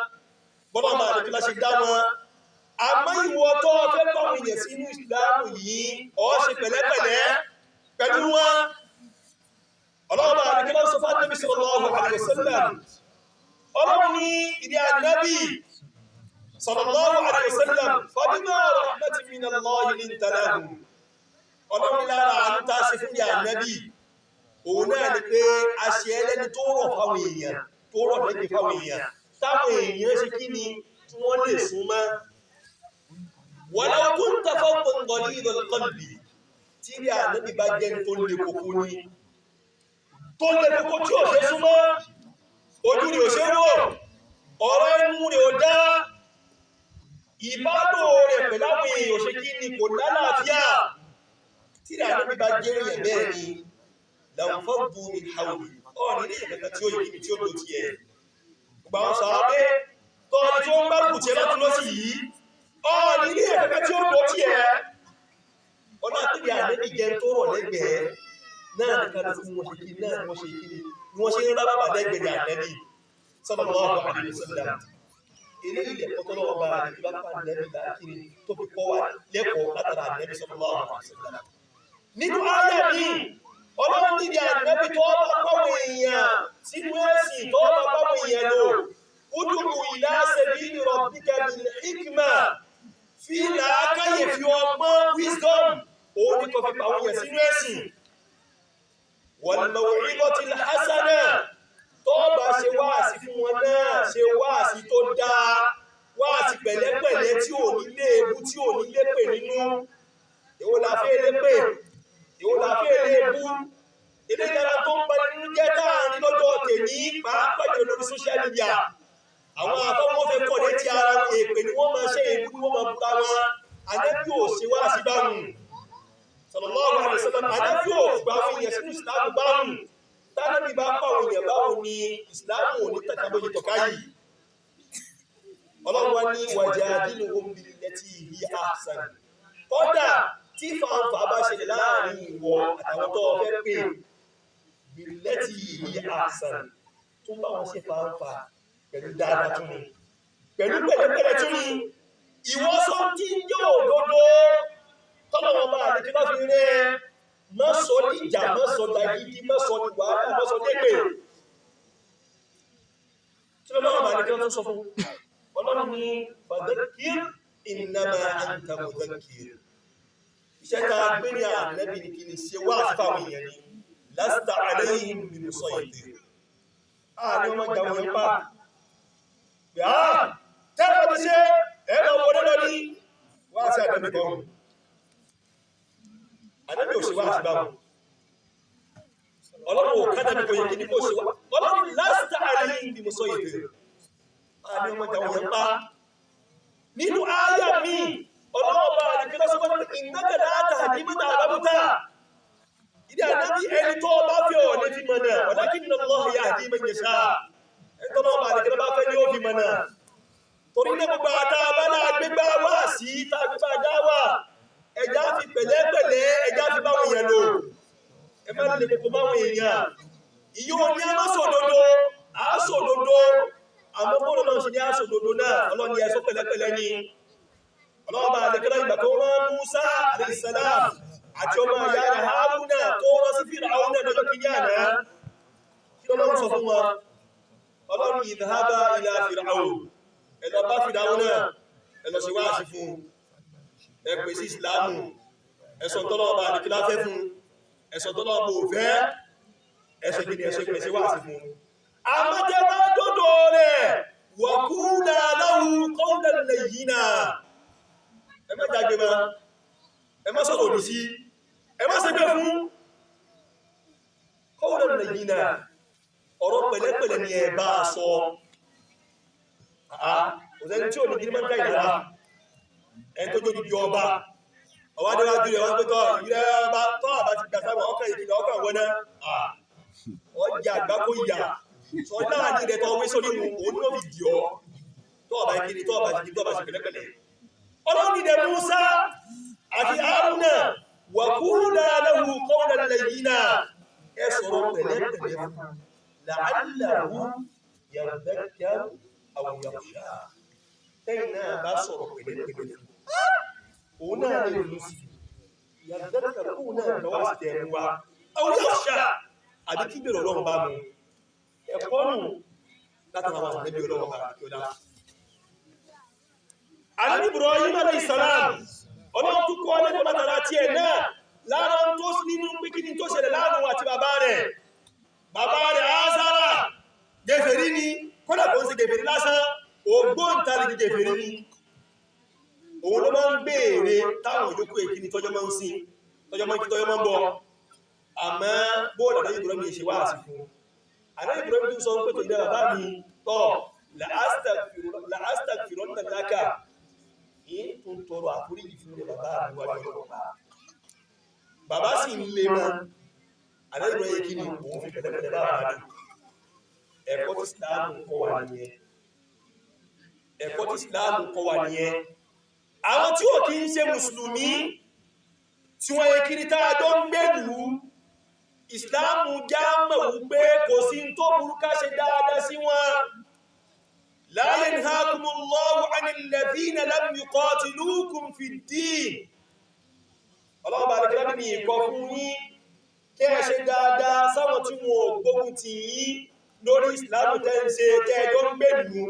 bọ́lá máa lè fi lá ṣe dá wọn. Àmọ́ ìwọ tó fẹ́ báwọn èèyàn sínú ìsìláàmù yìí, ó ṣe pẹ̀lẹ́pẹ̀lẹ́ pẹ̀lú wọn. Ọlọ́run máa lè kí lọ́sọ fún Ànábì sallallahu alaihi wasallam. Ọlọ́run ní ìdí Ànábì sallallahu alaihi wasallam, fabima rahmatin minallahi linta lahum. Ọlọ́run lára àánú tá a ṣe fún ìyá Ànábì, òun náà ni pé a ṣe ẹlẹ́ni tó rọ̀ fáwọn èèyàn, tó rọ̀ lẹ́gbẹ̀ẹ́ fáwọn èèyàn, táwọn èèyàn ṣe kí ni tí wọ́n lè sún mọ́. Walau kunta faddan ghalidhal qalbi, tí rí Ànábì bá jẹ́ tó le koko ni, tó le koko tí ò ṣe súnmọ́, ojú rẹ̀ ò ṣe wò, ọ̀rọ̀ ẹnu rẹ̀ ò dá, ìbálò rẹ̀ pẹ̀lú àwọn èèyàn ò ṣe kí ni kò lálàáfíà. Tí rí Ànábì bá jẹ́ èèyàn bẹ́ẹ̀ ni, lanfaddu min hawli, ọ̀rọ̀ ní ìkẹta tí ó yìí tí ó lò tí ẹ̀. Gbogbo àwọn sàábé tọ́ni tí ó ń gbárùkù tí ẹ láti lọ sí yìí, ọ̀rọ̀ ní ìkẹta tí ó lò tí ẹ. Ọlá tí rí Ànábì jẹ́ tó rọ̀ lẹ́gbẹ̀ẹ́ náà ní kálukú wọn ṣe kí náà ni wọ́n ṣe kí ni wọ́n ṣe ń rábàbà lẹ́gbẹ̀ẹ́ Ànábì sallallahu alaihi wasallam. Eléyìí lẹ̀kọ́ tọ́lọ́wọ́ bá Ànábì bá pa Ànábì láàkiri tó fi kọ́ wa lẹ́kọ̀ọ́ látara Ànábì sallallahu alaihi wasallam. Nínú áyà mi, Ọlọ́run níbi Ànábì tó bá báwọn èèyàn sínú ẹ̀sìn tó bá báwọn èèyàn lò, ud'u ila sabili rabbika bil hikma, fi làákàyè fi ọgbọ́n wisdom, òun ní kò fi báwọn èèyàn sínú ẹ̀sìn. Wal maw'izatil hasana, Tó bá ṣe wáàsí fún wọn náà, ṣe wáàsí tó dáa, wáàsí pẹ̀lẹ́pẹ̀lẹ́ tí ò ní léèbú, tí ò ní lépè nínú. Èwo la fẹ́ lépè? Èwo la fẹ́ léèbú? Eléyàrá tó ń bani nínú jẹ́ táàrin lọ́jọ́ tèmi, pàápàá jùlọ lórí social media. Àwọn afẹ́wọ́n fẹ́ kọ̀ létí ara wọn, èpè ni wọ́n máa ṣe, èébú ni wọ́n máa búra wọn. Ànábì ò ṣe wáàsí báwùn. Sallallahu alaihi wasallam, Ànábì ò gba àwọn èèyàn sínú ìsìlámù báwùn. Tánàbí bá pa àwọn èèyàn báwọn ni ìsìlámù ò ní tàkà bó ṣe tọ̀ká yìí. Ọlọ́run wá ní wajadilhum billati hiya ahsan. Kódà tí fàǹfà bá ṣẹlẹ̀ láàrin ìwọ àtàwọn tó fẹ́ pè, billati hiya ahsan, tún bá wọn ṣe fàǹfà pẹ̀lú dáadáa tún ni, pẹ̀lú pẹ̀lẹ́pẹ̀lẹ́ tún ni. Ìwọ sọ tí ń jẹ́ òdodo tọ́lọ́wọ́n bá àdéjọ́ bá fi rẹ́, má sọ níjà, má sọ dagídí, má sọ ní wàhálà, má sọ dépè. Tí ọlọ́run bá àdéjọ́ tó sọ fún ọlọ́run ní fadhakkir innama anta mudhakkir. Iṣẹ́ tá a gbé ní ànábì ní kí ni ṣe wá fáwọn èèyàn ni, lasta alayhim bi musaytir. Àní ọmọ ìjà wọn pa pé á tẹ́lẹ̀ ti ṣe ẹ̀rọ wọlé lọ ní wá sí ànábì kan. Ànábì ò ṣe wá sí báwọn. Ọlọ́run ò kádàbí kò yẹ kí ni kò ṣe wá. Ọlọ́run lasta alayhim bi musaytir. Àní ọmọ ìjà wọn pa. Nínú ááyà mi, ọlọ́run bá àdìgbé lọ́sọ́kọ́ pé innaka la tahdi man ahbabta. Ìdí ànábì ẹni tó bá fẹ́ ọ̀ ní fi mọ̀nà, walakinna Allaha yahdi man yasha. Ẹni tó bá àdìgbé bá fẹ́ ní ó fi mọ̀nà. Torí náà gbogbo àtàbálà gbégbá wá sí tàgbégbá dáwà, ẹja fi pẹ̀lẹ́pẹ̀lẹ́, ẹja fi báwọn èèyàn lò. Ẹ má lè kókó báwọn èèyàn. Ìyó ní a má sòdodo, a sòdodo. Àmọ́ bọ́ọ̀lù náà ṣe ní a sòdodo náà, ọlọ́ni ẹ sọ pẹ̀lẹ́pẹ̀lẹ́ ni. Ọlọ́run bá àdékọ́lá ìgbà tó rán Musa alayhi salam àti ọmọ ìyá rẹ̀ Haruna tó rán sí Fíráúnà lọ́jọ́ kìíní àná. Kí lọ́lọ́run sọ fún wọn? Ọlọ́run idhaba ila Fir'aun. Ẹ lọ bá Fíráúnà, ẹ lọ ṣe wáàsí fún un. Ẹ pè sí Ìsìlámù. Ẹ sọ tọ́lọ́run bá àdékọ́lá fẹ́ fún un. Ẹ sọ tọ́lọ́run bò fẹ́. Ẹ sọ kíni, ẹ sọ pé ṣe wáàsí fún un. Àmọ́ tẹ́ bá dọ́dọ̀ rẹ̀, wa qula lahu qawlan layyina. Ẹ má jágbe mọ́, ẹ má sọ̀rọ̀ òdì sí, ẹ má ṣépè fún. Qawlan layyina, ọ̀rọ̀ pẹ̀lẹ́pẹ̀lẹ́ ni ẹ bá a sọ. Kò sẹ́ni tí ò ní kí ní máa ń ká ìdára. Ẹni tó jójú di ọba, ọwọ́ adéwájú rẹ̀ wọ́n pé tọ́ ìrẹ́ ọba tọ́ àbá ti gbà sáwọn ọkàn ìkìlọ̀ ọkàn wọná. Ọjà àgbákò ìyà sọ láàrin rẹ̀ tọ́ wé sórí òun ní ó fi dì ọ́. Tọ́ ọba ìkíni, tọ́ ọba ìkíni, tọ́ ọba ṣe pẹ̀lẹ́pẹ̀lẹ́. Ọlọ́run ní Musa àti Haruna wa qula lahu qawlan layyina. Ẹ sọ̀rọ̀ pẹ̀lẹ́pẹ̀lẹ́ fún la'allahu yadhakkaru aw yakhsha. Tẹ́yìn náà bá sọ̀rọ̀ pẹ̀lẹ́pẹ̀lẹ́ fún òun náà lè lù sí yadhakkaru, òun náà lọ́wọ́ sí tẹ̀ mú wa aw yakhsha, àbí kí bèrè ọlọ́run bá mu ẹ̀kọ́ nù látara àwọn ànábì ọlọ́run bá kí ọlá. Ànábì Ibrahim alayhi salam, ọlọ́run tún kọ́ lẹ́kọ̀ọ́ látara tiẹ̀ náà lára tó nínú pé kí ni tó ṣẹlẹ̀ láàrin òun àti bàbá rẹ̀. Bàbá rẹ̀ Azara gẹ̀fẹ̀rí ni, kódà kò ń ṣe gẹ̀fẹ̀rí lásán, ògbóǹtarìgì gẹ̀fẹ̀rí ni. Òun ló máa ń béèrè táwọn yòókù èkí ni tọ́jọ́ máa ń sìn, tọ́jọ́ máa ń kí, tọ́jọ́ máa ń bọ̀. Àmọ́ bóòlù Ànábì Ibrahim ṣe wá sí fún. Ànábì Ibrahim tún sọ pé tó ìdá bàbá mi tọ́ la'astaghfirunna laka. Yìí tó ń tọrọ àforíjì fún rẹ̀ bàbá mi wájú ọlọ́pàá. Bàbá sì ń lé mọ́. Ànábì Ibrahim kí ni òun fi pẹ̀lẹ́pẹ̀lẹ́ bá bàbá lò. Ẹ̀kọ́ tí Ìsìlámù kọ́ wa nìyẹn. Ẹ̀kọ́ tí Ìsìlámù kọ́ wa nìyẹn. Àwọn tí ò kí ń ṣe Mùsùlùmí, tí wọ́n yẹ kiri tá a jọ ń gbèlú, Ìsìlámù já mọ̀ wípé kò sí tó burú ká ṣe dáadáa sí wọn. La yanhakumullahu 'anil ladhina lam yuqatilukum fid-din. Ọlọ́run bá dẹ̀kẹ́lá ní ìkọ fún yín kẹ́ ẹ ṣe dáadáa sáwọn tí wọn ò gbógun tì yín lórí Ìsìlámù tẹ́ ń ṣe tẹ́ ẹjọ́ ń gbèlú.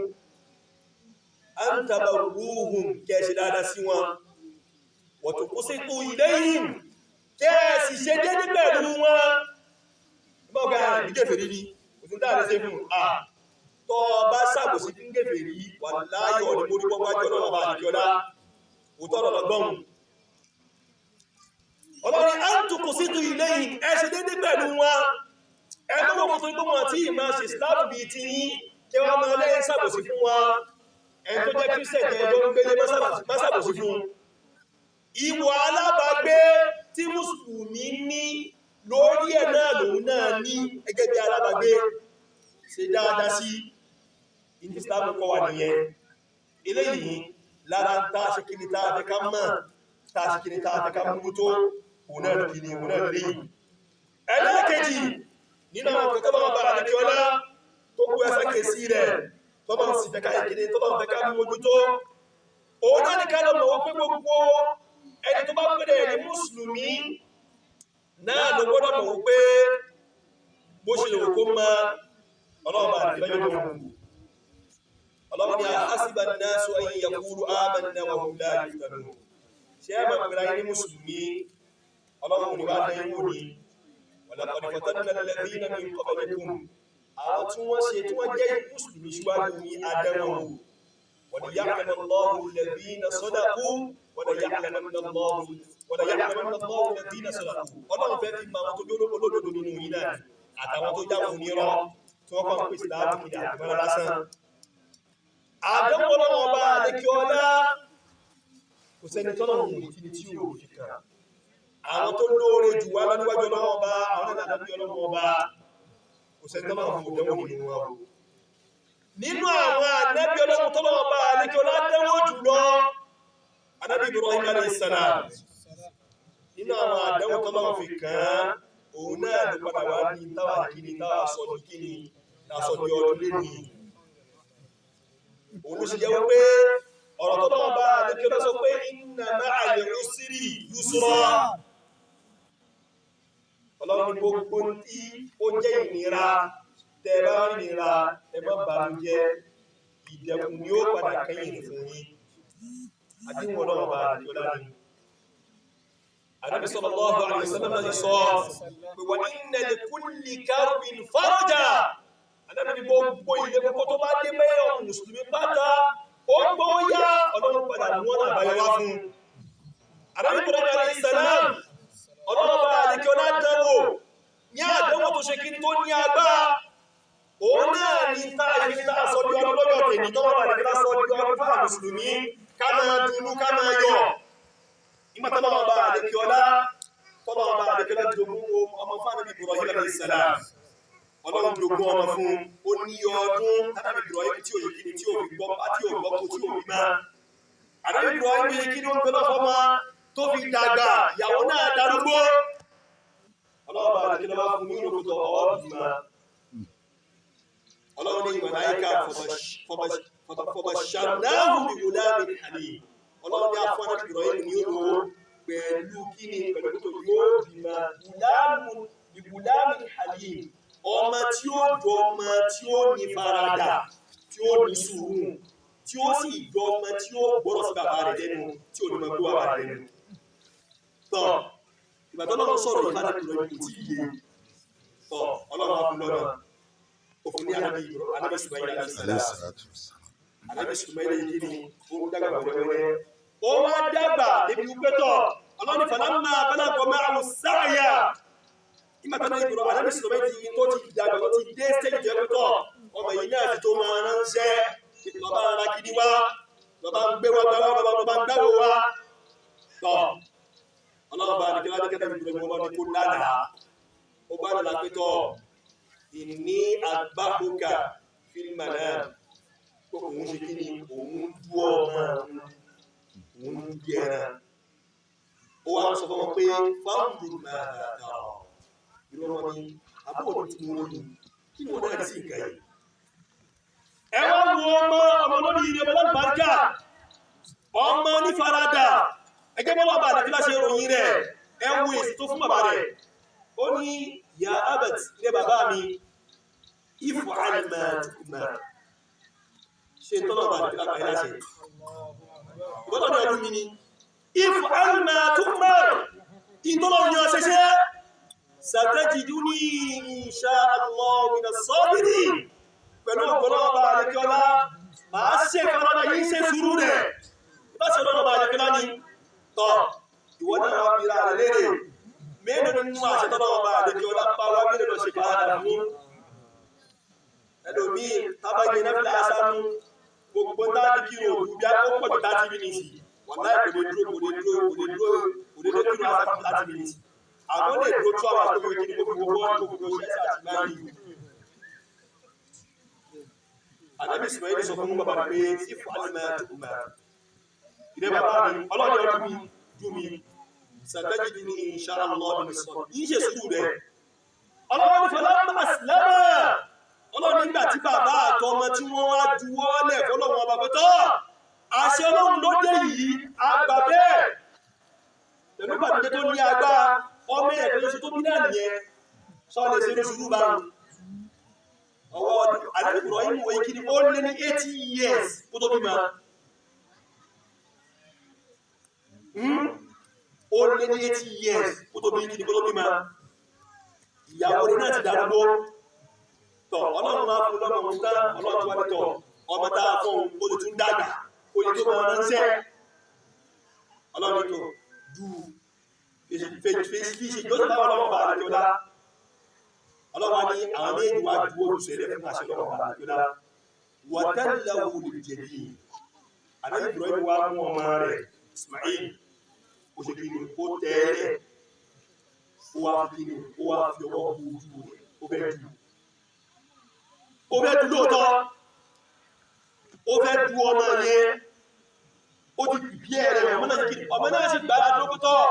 An tabarruhum, kẹ́ ẹ ṣe dáadáa sí wọn. Wa tuqsitu ilayhim, kẹ́ ẹ sì ṣe déédé pẹ̀lú wọn. Bọ́ọ̀gá ìgẹ́fẹ̀rí ni, kò sí dáa ṣe fún un. Tọ́ ọ bá ṣàbòsí fún kèfèrí, wàláhì ọ̀ ní mórí bọ́ wájú Ọlọ́run ọba àdìkíọ́lá. Òótọ́ ọ̀rọ̀ lọ́gbọ́n. Ọlọ́run á ń tukù sí tu ilé yìí, ẹ ṣe déédé pẹ̀lú wọn. Ẹ tó wọ́n tó gbọ́n tí ìmọ̀ ṣe Islam bíi ti yín, kí wọ́n máa lẹ́yìn ṣàbòsí fún wọn. Ẹni tó jẹ́ Christian tẹ́ ẹjọ́ ń gbélé má ṣàbòsí fún un. Ìwà alábàágbé tí Mùsùlùmí ní lórí ẹ̀ náà lòun náà ní gẹ́gẹ́ bí alábàágbé, ṣe dáadáa sí. Ìdí Islam kọ́ wa nìyẹn. Eléyìí lára ń tá ṣe kíni tá a fẹ́ ká mọ̀, tá ṣe kíni tá a fẹ́ ká mú tó, òun náà kíni òun náà léyìí. Ẹlẹ́ẹ̀kejì nínú àwọn kẹ̀kẹ́ bá bá àdékí ọlá tó kú ẹsẹ̀ kèsí rẹ̀ tó bá ń sì fẹ́ ká ìkíni tó bá ń fẹ́ ká mójútó. Òun náà ní ká lọ mọ̀ wípé gbogbo ẹni tó bá pèrè ní Mùsùlùmí náà ló gbọ́dọ̀ mọ̀ wípé bó ṣe lè wò kó mọ Ọlọ́run bá àdékí lọ́jọ́ mọ̀. Ọlọ́run ní ahasiba an-nasu an yaqulu amanna wa hum la yuftanun. Ṣé ẹ máa pèrè ní Mùsùlùmí? Ọlọ́run ní wàá dán wò ní. Wa laqad fatanna alladhina min qablikum. Àwọn tí wọ́n ṣe tí wọ́n jẹ́ Mùsùlùmí síwájú ní adánwò. Wa liya'lama Allahu alladhina sadaqu wa liya'lamanna Allahu alladhina sadaqu. Ọlọ́run fẹ́ fi mọ àwọn tó jẹ́ olódodo nínú yín náà àtàwọn tó jáwọn onírọ́ tí wọ́n kàn ń pèsè láàbù kìdà àtìmọ́lá lásán. Àdánwò Ọlọ́run ọba àlékí ọlá kò sẹ́ni tọ́lọ́run ò tí tí ò fi kàn. Àwọn tó lóore jù wá lọ́níwájú Ọlọ́run ọba, àwọn náà làbí Ọlọ́run ọba, kò sẹ́ni tọ́lọ́run kò dánwò nínú wọn o. Nínú àwọn ànábì Ọlọ́run tọ́lọ́run ọba àlékí ọlá dánwò jù lọ, ànábì Ibrahim alayhi salam. Nínú àwọn àdánwò tọ́lọ́run fi kàn án, òun náà ló padà wá ní táwa kíni táwa sọ ní kíni táwa sọ ní ọdún lé ní. Òun ló ṣe jẹ́ wípé ọ̀rọ̀ tó bá bá àlékí ọlá sọ pé inna ma'al usri yusra. Ọlọ́run ní gbogbo tí ó jẹ́ ìnira, tẹ́ bá ń nira, ẹ má bànújẹ́, ìdẹ̀kùn ni ó padà kẹ́yìn rẹ̀ fún yín. Àdéhùn Ọlọ́run bá àlékí ọlá ni. Ànábì sallallahu alaihi wasallam náà sọ pé wa inna li kulli karbin faraja. Ànábì ní gbogbo ilé kókó tó bá dé bẹ́ẹ̀ ọmọ Mùsùlùmí pátá, ó gbọ́ yá Ọlọ́run padà mú ọ̀nà àbáyọ wá fún un. Ànábì Ibrahim alayhi salam, Ọlọ́run bá àlékí ọlá dánwò ní àdánwò tó ṣe kí tó ní agbára. Òun náà ní tá ìfi tá a sọ di ọdún lọ́jọ́ tèmi tọ́wọ́ bá àlékí sọ di ọdún fún àwọn Mùsùlùmí ká máa dunnú ká máa yọ̀. Nígbà tọ́lọ́run bá àlékí ọlá, tọ́lọ́run bá àlékí ọlá jogún ọmọ fún Ànábì Ibrahim alayhi salam. Ọlọ́run jogún ọmọ fún ó ní ọdún Ànábì Ibrahim tí ò yẹ kí ni tí ò fi gbọ́ tí ò gbọ́ kó tí ò fi máa. Ànábì Ibrahim yẹ kí ni ó ń gbé lọ́fọ́ mọ́ tó fi dàgbà, ìyàwó náà darúgbó. Ọlọ́run bá àlékí ọlá fún ní ìròkòtò ọ̀ọ́dì máa. Ọlọ́run ní màláíkà fabasharnahu bi ghulamin halim. Ọlọ́run ní afọ́ Ànábì Ibrahim ní ó pẹ̀lú kíni pẹ̀lú tó yóò bímọ bi ghulamin halim. Ọmọ tí ó jọ ọmọ tí ó ní faradà, tí ó ní sùúrù, tí ó sì jọ ọmọ tí ó gbọ́rọ̀ sí bàbá rẹ̀ lẹ́nu, tí ò ní mọ gbọ́ bàbá rẹ̀ lẹ́nu. Tọ́ ìgbà tó lọ́run sọ̀rọ̀ yìí fún Ànábì Ibrahim kò tí ì yé. Tọ́ Ọlọ́run á fún lọ́nà. Ó fún ní Ànábì Ismail alayhi salam. Ànábì Ismail yìí kí ni ó ń dàgbà wẹ́rẹ́wẹ́rẹ́. Ó wá dàgbà débi wípé tọ̀ Ọlọ́run ní falamma balagha ma'ahu as-sa'ya. Nígbà tó náà ìgbìrọ̀ Ànábì Ismail ti tó ti dàgbà tó ti dé stage tó yẹ pé tọ̀ ọmọ yìí náà ti tó máa ránṣẹ́ lọ́ba ara kiri wá lọ́ba ń gbé wá gbá wá lọ́ba ń gbáwó wá. Tọ̀ Ọlọ́run bá nìkan láti kẹ́tẹ́ ìgbìrọ̀ ìgbìrọ̀ ní kó lánàá. Ó bá lọ́la pé tọ̀ inni adbahuka fil manam. Pé òun ṣe kí ni òun dú ọmọ òun dú ẹran. Ó wá ń sọ fún wọn pé fanzur madha tara. Irú ọmọ mi, àbúrò tí mo rí, kí ni wọ́n náà sí nǹkan yìí? Ẹ wá wo ọmọ ọmọ lórí ilé ọmọ lálùbáríkà, ọmọ onífaradà, ẹgbẹ́ bọ́lá bàbá àdàkí láṣẹ ìròyìn rẹ̀, ẹ wo èsì tó fún bàbá rẹ̀. Ó ní ya abat ilé bàbá mi, if'al ma tu'mar. Ṣe tọ́lọ̀ bàbá àdàkí lápá láṣẹ. Ìbọ́lọ̀ ní ọdún mi ni, if'al ma tu'mar. Ìtọ́lọ̀ ní ọṣẹ́ṣẹ́, Satajiduni insha Allah minas sabirin. Pẹ̀lú ọ̀pọ̀lọpọ̀ ọba àlekíọ́lá, màá ṣe ìfaradà yìí ṣe sùúrù rẹ̀. Ìbáṣe ọlọ́run ọba àlekíọ́lá ni tọ̀, ìwọ náà wá fi ra rẹ̀ léèrè. Mélòó nínú àṣẹ tọ́lọ́run ọba àlekíọ́lá pa wá mélòó lọ ṣe ìfaradà fún? Ẹlòmíì tábà yẹn náà fi àṣàmú gbogbo táàbí kí o bí a ó pọ̀ ju 30 minutes. Wàláì kò lè dúró, kò lè dúró, kò lè dúró, kò lè dúró kí o àṣàmú 30 minutes. Àwọn lè dúró 2 hours tó fi kí ni kó fi gbogbo ọdún kó fi gbogbo ṣẹ́ṣẹ́ àti máa yìí. Ànábì Ismail sọ fún bàbá rẹ̀ pé ifo alima tó mà. Ìrẹ́ bàbá mi, ọlọ́dẹ ọdún mi, dùn mi. Satajiduni insha Allah min as-sabirin. Yìí ṣe sùúrù rẹ̀. Ọlọ́run ní falamma aslama. Ọlọ́run nígbà tí bàbá àtọmọ tí wọ́n wá juwọ́ lẹ̀ fọlọ́run ọba pẹ́tọ́. Àṣẹ Ọlọ́run ló dé yìí, àgbà bẹ́ẹ̀. Pẹ̀lú ìbànújẹ́ tó ní agbára, ọmọ ẹ̀ tó ṣe tó bí náà nìyẹn. Sọ lè ṣe lóṣù rúbà rù. Ọwọ́ ọdún Ànábì Ibrahim wọ ikí ni ó lé ní 80 years kó tó bímọ. Ó lé ní 80 years kó tó bí kí ni kó tó bímọ. Ìyàwó rẹ̀ náà ti darúgbó. Tọ̀ Ọlọ́run máa fún lọ́mọ òun tán, Ọlọ́run tó wá ní tọ̀. Ọmọ tá a fún òun, ó ti tún dàgbà, ó yẹ tó máa ránṣẹ́. Ọlọ́run tó dù fi ṣe ìjọsìn táwọn ọlọ́run bá àlejò dá. Ọlọ́run ní àwọn méjì wá ju olùsẹ̀lẹ̀ fún àṣẹ ọlọ́run bá àlejò dá. Wọ́tẹ́lẹ̀wò lè jẹ̀bi. Ànábì Ibrahim wá mú ọmọ rẹ̀ Ismail. Ó ṣe kí ni ó tẹ́lẹ̀. Ó wá fi kí ni ó wá fi ọwọ́ bu ojú rẹ̀. Ó fẹ́ dù. Ó fẹ́ dù lóòótọ́. Ó fẹ́ dù ọmọ yẹn. Ó ti bí ẹ̀rẹ̀ ọmọ náà kí ni ọmọ náà sì gbára dókítọ̀.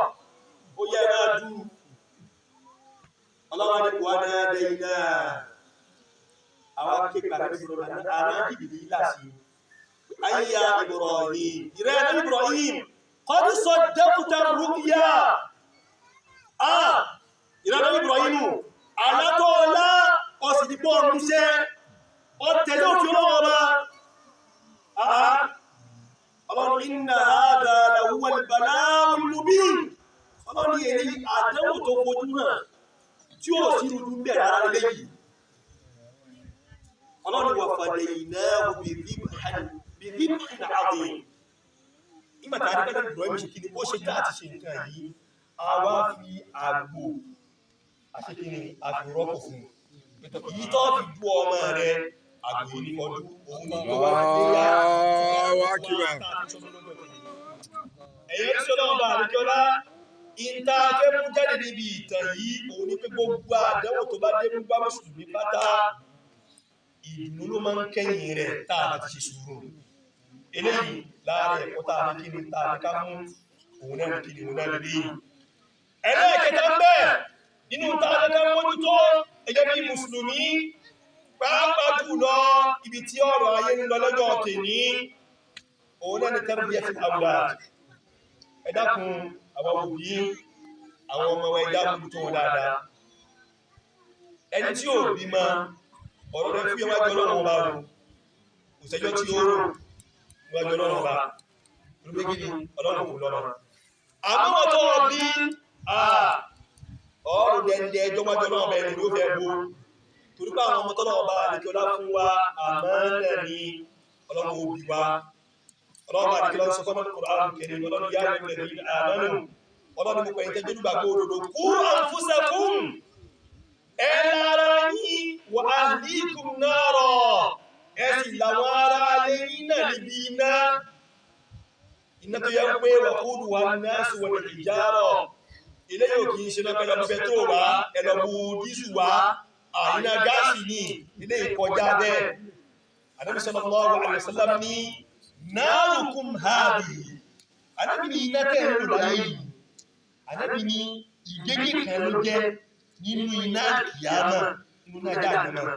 Ó yẹ ẹ máa dù. Ọlọ́run ní wà náà dẹ́yìn náà. Àwọn akéèkà rẹ̀ sọ̀rọ̀ àná jìbìlì láti. Ayya Ibrahim. Ìrẹ́ Ànábì Ibrahim. Qad saddaqta ru'ya. Ah! Ìrẹ́ Ànábì Ibrahim. Àlátọ́ọlá ọ̀sìdìpọ̀ ọ̀rúnṣẹ́. Ọ̀tẹ̀lé òfin Ọlọ́run ọba. Ah! Ọlọ́run inna hadha lahuwal bala'ul mubin. Ọlọ́run ní èyí àdánwò tó fojú hàn tí ó sì rúdú ń bẹ̀rẹ̀ ara lẹ́yìn. Ọlọ́run wà fadaynahu bidhibhin 'azim. Nígbà tá a rí pẹ́lú Ibrahim ṣe kíni, ó ṣe tá àti ṣe nǹkan yìí, a wá fi àgbò àṣekíni àfi rọ́pò fún un. Èyí tó fi dú ọmọ rẹ̀, àgbò yìí ní ọdún, òun ní tó wá dé yá. Allahu akbar. Ẹ̀yẹ́ tí Ọlọ́run bá àríkọ́lá, ìta fẹ́ mú jáde níbi ìtàn yìí, òun ni pé gbogbo àdánwò tó bá dé bá mùsùlùmí pátá, ìdùnnú ló máa ń kẹ́yìn rẹ̀ tá a bá ti ṣe sùúrù. Eléyìí láàárín ẹ̀kọ́ tá a ní kí ni tá a ní ká mú òun náà ní kí ni òun náà lè rí. Ẹlẹ́ẹ̀kẹta ń bẹ nínú tá a ní ká mójútó gẹ́gẹ́ bí mùsùlùmí, pàápàá jùlọ ibi tí ọ̀rọ̀ ayé ń lọ lọ́jọ́ tèní, òun náà ni tarbiyatul awlad. Ẹ dákun àwọn òbí, àwọn ọmọ wa, ẹja mójútó wọn dáadáa. Ẹni tí ò bímọ, ọ̀rọ̀ rẹ̀ fúyẹ́ wájú Ọlọ́run ọba o. Kò sẹ́jọ́ tí ó rò níwájú Ọlọ́run ọba. Torí pé kí ni Ọlọ́run kò lọ́mọ. Àmọ́ wọn tó bí ọ̀rọ̀ dẹ̀ndẹ̀ ẹjọ́ wájú Ọlọ́run ọba ẹni ló fẹ́ bo. Torí pé àwọn ọmọ tọ́lọ́run ọba àdékẹ́ ọlá fún wa, àmánà ni Ọlọ́run ó bí wa. Ọlọ́run ọba àdékẹ́ ọlá sọ fún Al-Qur'an Karim, Ọlọ́run yá ayyuhal ladhina amanu. Ọlọ́run mo pẹ̀yìn tẹ́jú nígbàgbọ́ òdodo, qu anfusakum. Ẹ lára yín wa ahlikum nara. Ẹ sì làwọn ará alé yín náà níbi iná. Iná tó yẹ pé waquduha an-nasu wal-hijara. Ilé yóò kì í ṣe náà pẹ̀lú pẹtrol wá, ẹ lọ bu dísù wá, àyínà gáàsì ní ilé ìkọjá bẹ́ẹ̀. Ànábì sallallahu alaihi wasallam ní narukum hadhihi. Ànábì ní iná tẹ́ ń lò láyé yìí. Ànábì ní ìgégé kan ló jẹ́ nínú iná kìyàmá, nínú iná jahannama.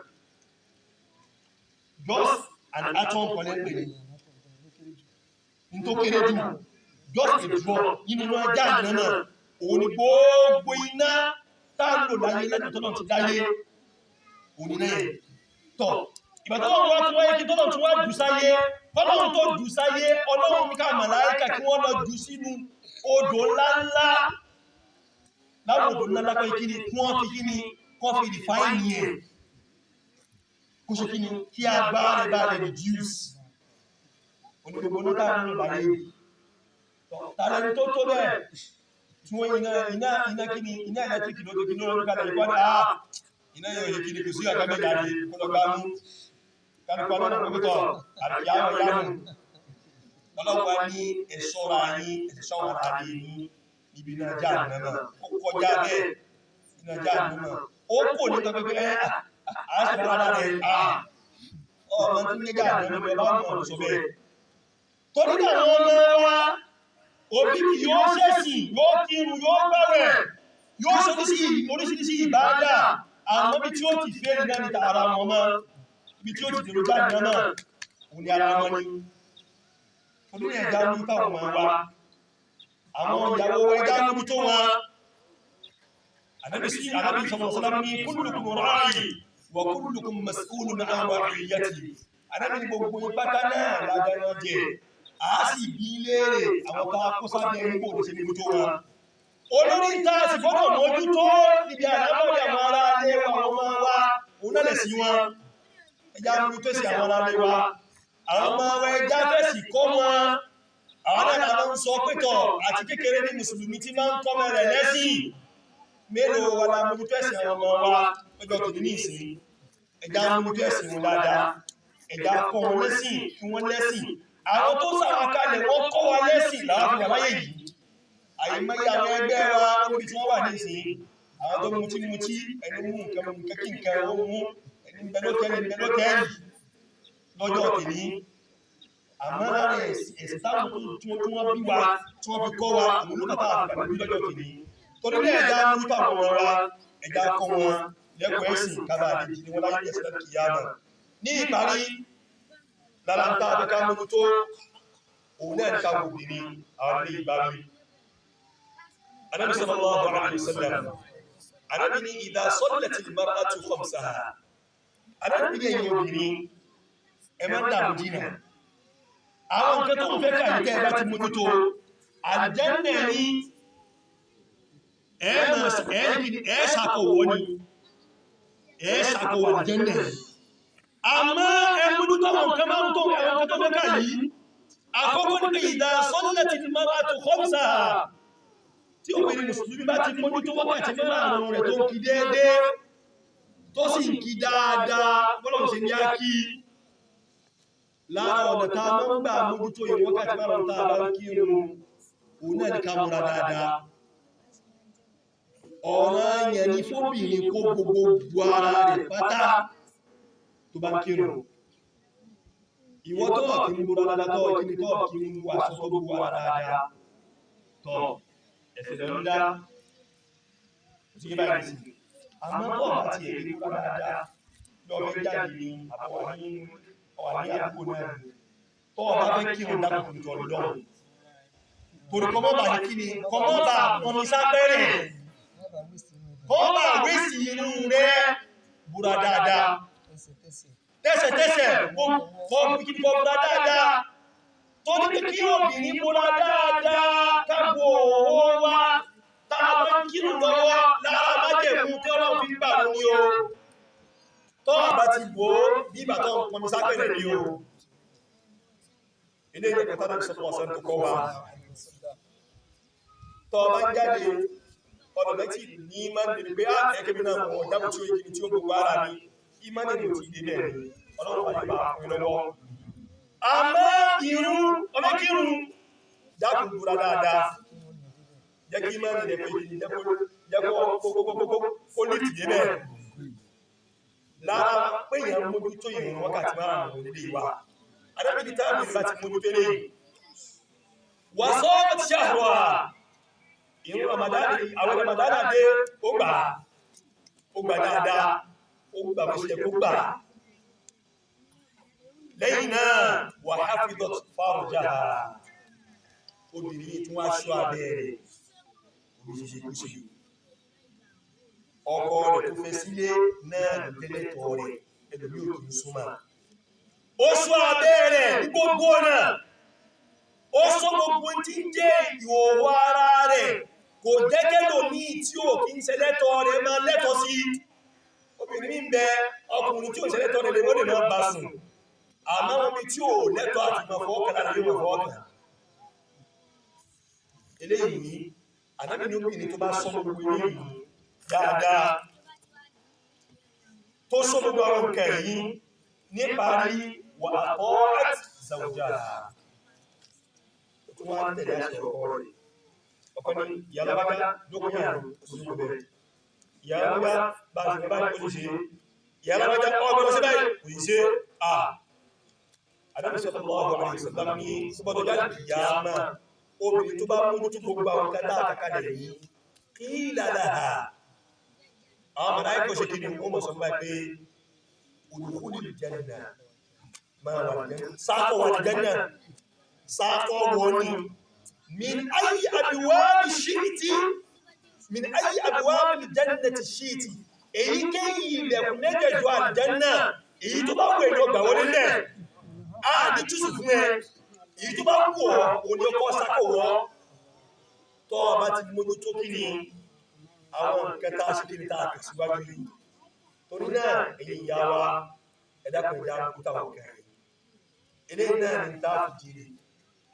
Just an atom kọ́lẹ́ pè ní. Ní tó kéré jù, just a drop nínú iná jahannama. Òun ni gbogbo iná tá ń lò láyé lẹ́nu tó náà ti dáyé. Òun ni náà yẹn. Tọ̀, ìgbà tó wọ́n wá tún wáyé kí tọ́lọ̀ tún wá jù sáyé, kọ́lọ́run tó jù sáyé, Ọlọ́run ní ká màláíkà kí wọ́n lọ jù sínú odò ńláńlá. Láwọn Káwọn odò ńlá lápá kíni kí wọ́n fi kíni kọ́ fi refine ẹ̀, kó ṣe kíni kí agbára rẹ̀ bá lè reduce. Onígbogbo ní táà nínú láyé, tààlẹ́ni tó tó bẹ́ẹ̀ tí wọ́n iná iná iná kíni iná ẹ̀lẹ́tíríkì ló kíni ló ń kalẹ̀ ìkọ́ ní àá iná yóò yẹ kíni kò sí ọ̀gá mẹ́ta ní kó lọ gbá mú kálukú ọlọ́run pẹ̀lú àti àwọn ìyanu. Ọlọ́wà ní ẹ̀ṣọ́ra yín, ẹ̀ṣọ́ ara yín níbi iná Jahannama. Ó kọjá bẹ́ẹ̀, iná Jahannama ó kò ní tọ́ pé ẹ́ àṣẹ ara rẹ̀ ọmọ tí ń jẹ́ Jahannama bí ọba mọ̀ sọ bẹ́ẹ̀. Torí àwọn ọmọ wa òbí kì yóò ṣẹ̀sìn, yóò kírun, yóò gbàwẹ̀, yóò ṣe oríṣiríṣi ìbádà, àmọ́ bí tí ó ti fẹ́ ní náà níta ara wọn mọ́, ibi tí ó ti dèrò jáde náà òun ni ara wọn ni. Torí ẹ̀dá mú táwọn ọmọ wa, àwọn ìyàwó ẹ̀dá mú tó wọn. Ànábì sí Ànábì sallallahu alaihi wasallam ní kullukum ra'i wa kullukum mas'ulun 'an ra'iyyatihi. Ànábì ní gbogbo pátá náà ládáná jẹ, a sì bí léèrè àwọn tá a kó sábẹ́ ń bò ní ṣe mójútó wọn. Olórí tá a sì gbọ́dọ̀ mójútó níbi àlámọ̀rí àwọn ará ilé wa, àwọn ọmọ wa, òun náà lè sí wọn. Ẹja mójútó sí àwọn ará ilé wa, àwọn ọmọ wa, ẹja fẹ̀sì kọ́ wọn. Àwọn náà la máa ń sọ pẹ́tọ̀ àti kékeré ní mùsùlùmí tí máa ń kọ́ mọ́ rẹ̀ lẹ́sìn. Mélòó wa la mójútó ẹ̀sìn àwọn ọmọ wa lọ́jọ́ tòní ní ìsìn? Ẹja mójútó ẹ̀sìn wọn dáadáa, ẹja kọ́ wọn lẹ́sìn kí wọ́n lẹ́sìn. Àwọn tó sàwọn kalẹ̀ wọ́n kọ́ wa lẹ́sìn láwọn fi wà láyé yìí. Àìmọye àwọn ẹgbẹ́ wa níbi tí wọ́n wà ní ìsìn, àwọn tó mutí mutí, ẹni mú nǹkan mú nǹkan kí nǹkan ó mú, ẹni ń bẹ lótẹ́ẹ̀lì ń bẹ lótẹ́ẹ̀lì lọ́jọ́ tèmi. Àmọ́ lára ẹ̀sìn táwọn tó tí wọ́n bí wa tí wọ́n fi kọ́ wa, àwọn olókàtà àfìgbà níbi lọ́jọ́ tèmi. Torí náà ẹ̀dá mú táwọn ọmọ wa, ẹ̀dá kọ́ wọn lẹ́kọ̀ọ́ ẹ̀sìn kábà àdéjì ni wọ́n láyé ẹ̀sìn láti kìyàmà. Ní ìparí, lára ń tá a fẹ́ ká mójútó òun náà ní ká wo obìnrin àwọn ilé ìbáwí. Ànábì sallallahu alaihi wasallam, Ànábì ní idha sallatil mar'atu khamsaha. Ànábì ní ẹ̀yin obìnrin, ẹ má dààmú jìnnà. Àwọn nǹkan tó ń fẹ́ kà ní tẹ́ ẹ bá ti mójútó, àlùjánnà ní ẹ ṣàkọwọ́ ni, ẹ ṣàkọwọ́ àlùjánnà. Àmọ́ ẹ mójútó àwọn nǹkan máa ń tó àwọn nǹkan tó fẹ́ kà yìí. Àkọ́kọ́ ní pé idha sallatil mar'atu khamsaha, tí obìnrin mùsùlùmí bá ti mójútó wákàtí márùn-ún rẹ̀ tó ń kí déédéé, tó sì ń kí dáadáa bọ́lọ̀ ṣe ní á kí. Lára ọ̀nà tá a máa ń gbà mójútó ìrun wákàtí márùn-ún tá a bá ń kírun, òun náà ní ká múra dáadáa. Ọ̀ràn yẹn ni fóbìnrin kó gbogbo bu ara rẹ̀ pátá tó bá ń kírun. Ìwọ tó kí ń múra dáadáa, tó kí ń tó kí ń wọ aṣọ tó bu ara dáadáa, tọ́ ẹ̀sẹ̀ lọ ń dá tí kí báyìí sí. Àmọ́ tó ọ̀bá ti ẹ̀rí múra dáadáa, bí ọbẹ̀ jáde ní àbọ̀wá ní ọ̀wà ní àdúgbò náà ni, tó ọba fẹ́ kírun dákùn jọ lọ́hùn, torí kọ́mọ́bà ní kíni, kọ́mọ́bà pọnmi sápẹ́rẹ̀, kọ́mọ́bà wéṣì inú rẹ̀, búra dáadáa tẹ́sẹ̀tẹ́sẹ̀, kọ́ búra dáadáa. Tó ní pé kí obìnrin múra dáadáa káàbò owó wá tá a bá ń kírun lọ́wọ́, lára májẹ̀mú tí Ọlọ́run fi gbà ló ní o. Tó àbá ti bò ó bí ìgbà tó ń pọnmi sápẹ̀rẹ̀ ní o. Ilé ilé kẹta náà sọ́kọ̀ ọ̀sán tó kọ́ wa. Tó bá ń jáde ọ̀nà méjì ní máa ń dèrè pé á ẹ̀kẹ́ mi náà mọ̀ ọ̀jábù tí ó yẹ kí tí ó gbogbo ara mi ìmánì ní òtí dé bẹ́ẹ̀ ni Ọlọ́run wà nípa àpín lọ́wọ́. Àmọ́ ìrun ọmọkírun dákùn búra dáadáa, jẹ́ kí ìmánì rẹ̀ pé jẹ́ kó lè tìdé bẹ́ẹ̀. Lára pé èèyàn mójútó ìrun wákàtí márùn-ún nílé wa, adábìnrin táàbì bá ti mójútó lé wà sọ́ọ́ ti ṣàrọ̀ ìrun Ramadan, àwọn Ramadan dé, ó gbà, ó gbà dáadáa, ó gbà bó ṣe yẹ kó gbà. Lẹ́yìn náà wà hafidhat farjaha, obìnrin tí wọ́n aṣọ abẹ́ rẹ̀ oríṣiríṣi, ọkọ rẹ̀ tó fẹ́ sílé náà ló tẹ́lẹ̀tọ̀ rẹ̀, ẹlòmí ò kì í súnmọ́. Ó ṣọ́ abẹ́ rẹ̀ ní gbogbo ọ̀nà, ó ṣọ́ gbogbo tí ń jẹ́ ìhòòhò ara rẹ̀. Kò jẹ́ kẹ́lòmíì tí ò kí ń ṣẹlẹ́tọ̀ rẹ̀ máa lẹ́tọ̀ sí. Obìnrin mi ń bẹ, ọkùnrin tí ò ṣẹlẹ́tọ̀ rẹ̀ lè wọ́n lè máa bá sùn, àmọ́ omi tí ò lẹ́tọ̀ àti máa fọwọ́ kàn lára yóò máa fọwọ́ kàn. Eléyìí, Ànábì ní obìnrin tó bá sọ gbogbo eléyìí dáadáa, tó sọ gbogbo àwọn nǹkan yìí, níparí, wà ata'at zawjaha, ó tún wá ń tẹ̀lé àṣẹ ọkọ rẹ̀. Ọkọ ní ìyá alágbájá jókòó yàrá òṣìṣẹ́ bẹ̀rẹ̀, ìyá alágbájá bá a ṣe báyìí kò sì ṣe, ìyá alágbájá ọgbọ́n ṣe báyìí kò sì ṣe. À Ànábì sallallahu alaihi wasallam ní sọ́bọ́dọ̀ jáde kìyàmá, obìnrin tó bá mójútó gbogbo àwọn kátà àkàkalẹ̀ yìí, qila laha, àwọn màláíkà ṣe kí ni wọ́n mọ̀ sọ fún báyìí pé udkhulil janna, máa wà ní sáàkọ̀ wà ní janna, sáàkọ̀ wọ́n ni min ayi abwabi shi'ti, min ayi abwabi jannati shi'ti, èyíkéyìí ilẹ̀kùn mẹ́jẹ̀ẹ̀jọ àlìjánà, èyí tó bá wù ẹ́ ní ọgbà wọlé lẹ̀, á ní túsù fún ẹ, èyí tó bá wù ọ́ òní ọkọ̀ sákò wọ́. Tọ́ ọ bá ti mójútó kí ni àwọn nǹkan tá a ṣe kí ni tá a kà síwájú yìí. Torí náà, èyí ìyá wa, ẹ dákun, ẹ̀dá kúta wọ̀ kẹrin eléyìí náà ní tá a fi jèrè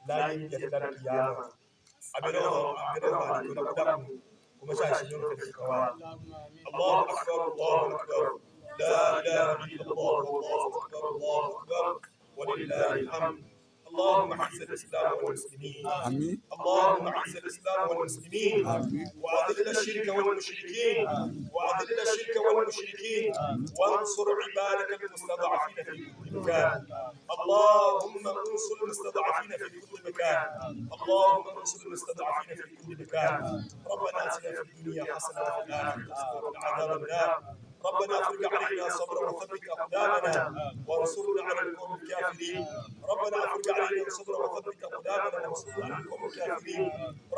láyé ìjẹta kìyàmà. Abẹ́rẹ́ ọ̀rọ̀ abẹ́rẹ́ ọ̀rọ̀ àdìgbò dákúdákùn kò mọ́ ṣáà ṣe ní orúkọ ìkan wa. الله أكبر، الله أكبر، لا إله إلا الله، والله أكبر، الله أكبر، ولله الحمد. اللهم أعز الإسلام والمسلمين. Àmín. اللهم أعز الإسلام والمسلمين. Àmín. وأذل الشرك والمشركين، وأذل الشرك والمشركين، وانصر عبادك المستضعفين في كل مكان. اللهم انصر المستضعفين في كل مكان، اللهم انصر المستضعفين في كل مكان. ربنا اتنا في الدنيا حسنه وفي الاخره حسنه وقنا عذاب النار. ربنا افرج علينا صبرا وثبت اقدامنا وانصرنا على القوم الكافرين. ربنا افرج علينا صبرا وثبت اقدامنا وانصرنا على القوم الكافرين.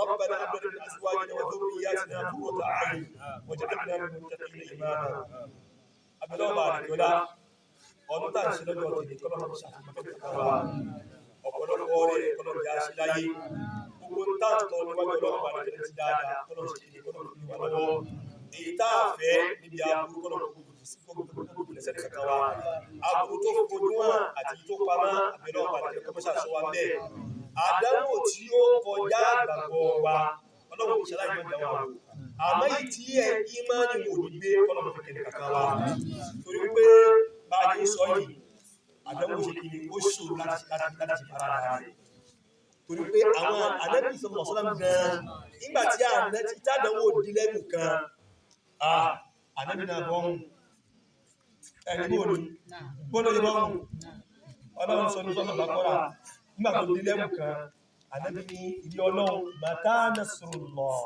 ربنا هب لنا من ازواجنا وذرياتنا قرة اعين واجعلنا للمتقين اماما. Abẹ́lẹ́ ọba àdìgbọ́lá, ọdún tá à ń ṣe lọ́jọ́ tèmi, kọ́lọ́mọ ṣàfihàn fẹ́ kọ́ wa ọ̀pọ̀lọpọ̀ rẹ̀, kọ́lọ́mọ jà ṣe láyé. Gbogbo ń tà ń tọ́ níwájú ọlọ́run àdìgbọ́lá ti dáadáa, kọ́lọ́mọ ṣe kí kọ́lọ́mọ fi wà lọ́wọ́. Èyí tá a fẹ́ níbi aburú, kọ́lọ́mọ gbogbo lẹ́sẹ̀ kankan wa, aburú tó fojú hàn àti tó pamọ́, abẹ́lẹ́ ọba àdìgbọ́lá kọ́mọ ṣàṣọ wa bẹ́ẹ̀. Àdánwò tí ó kọjá àgbàgbọ́ wa, ọlọ́run kò ṣaláì mọ́ ìdáwà wò, àmọ́ èyí tí ẹ ìmánì wò ní gbé, kọ́lọ́mọ fi kẹ́lẹ̀ kankan wa, torí pé bá a ṣe ń sọ yìí, àdánwò ṣe kí ni ó ṣòro láti ṣe fara rẹ̀, torí pé àwọn Ànábì sallallahu alaihi wasallam gan, nígbà tí ànábì tí àdánwò di lẹ́nu kan, ànábì náà bọ́hùn ẹni bó ni bó ló ṣe bọ́hùn. Ọlọ́run sọ ní sọ́nà bàkọ́rà, nígbà tó di lẹ́nu kan, ànábì ní ilé ọlọ́run, mata nasrullah.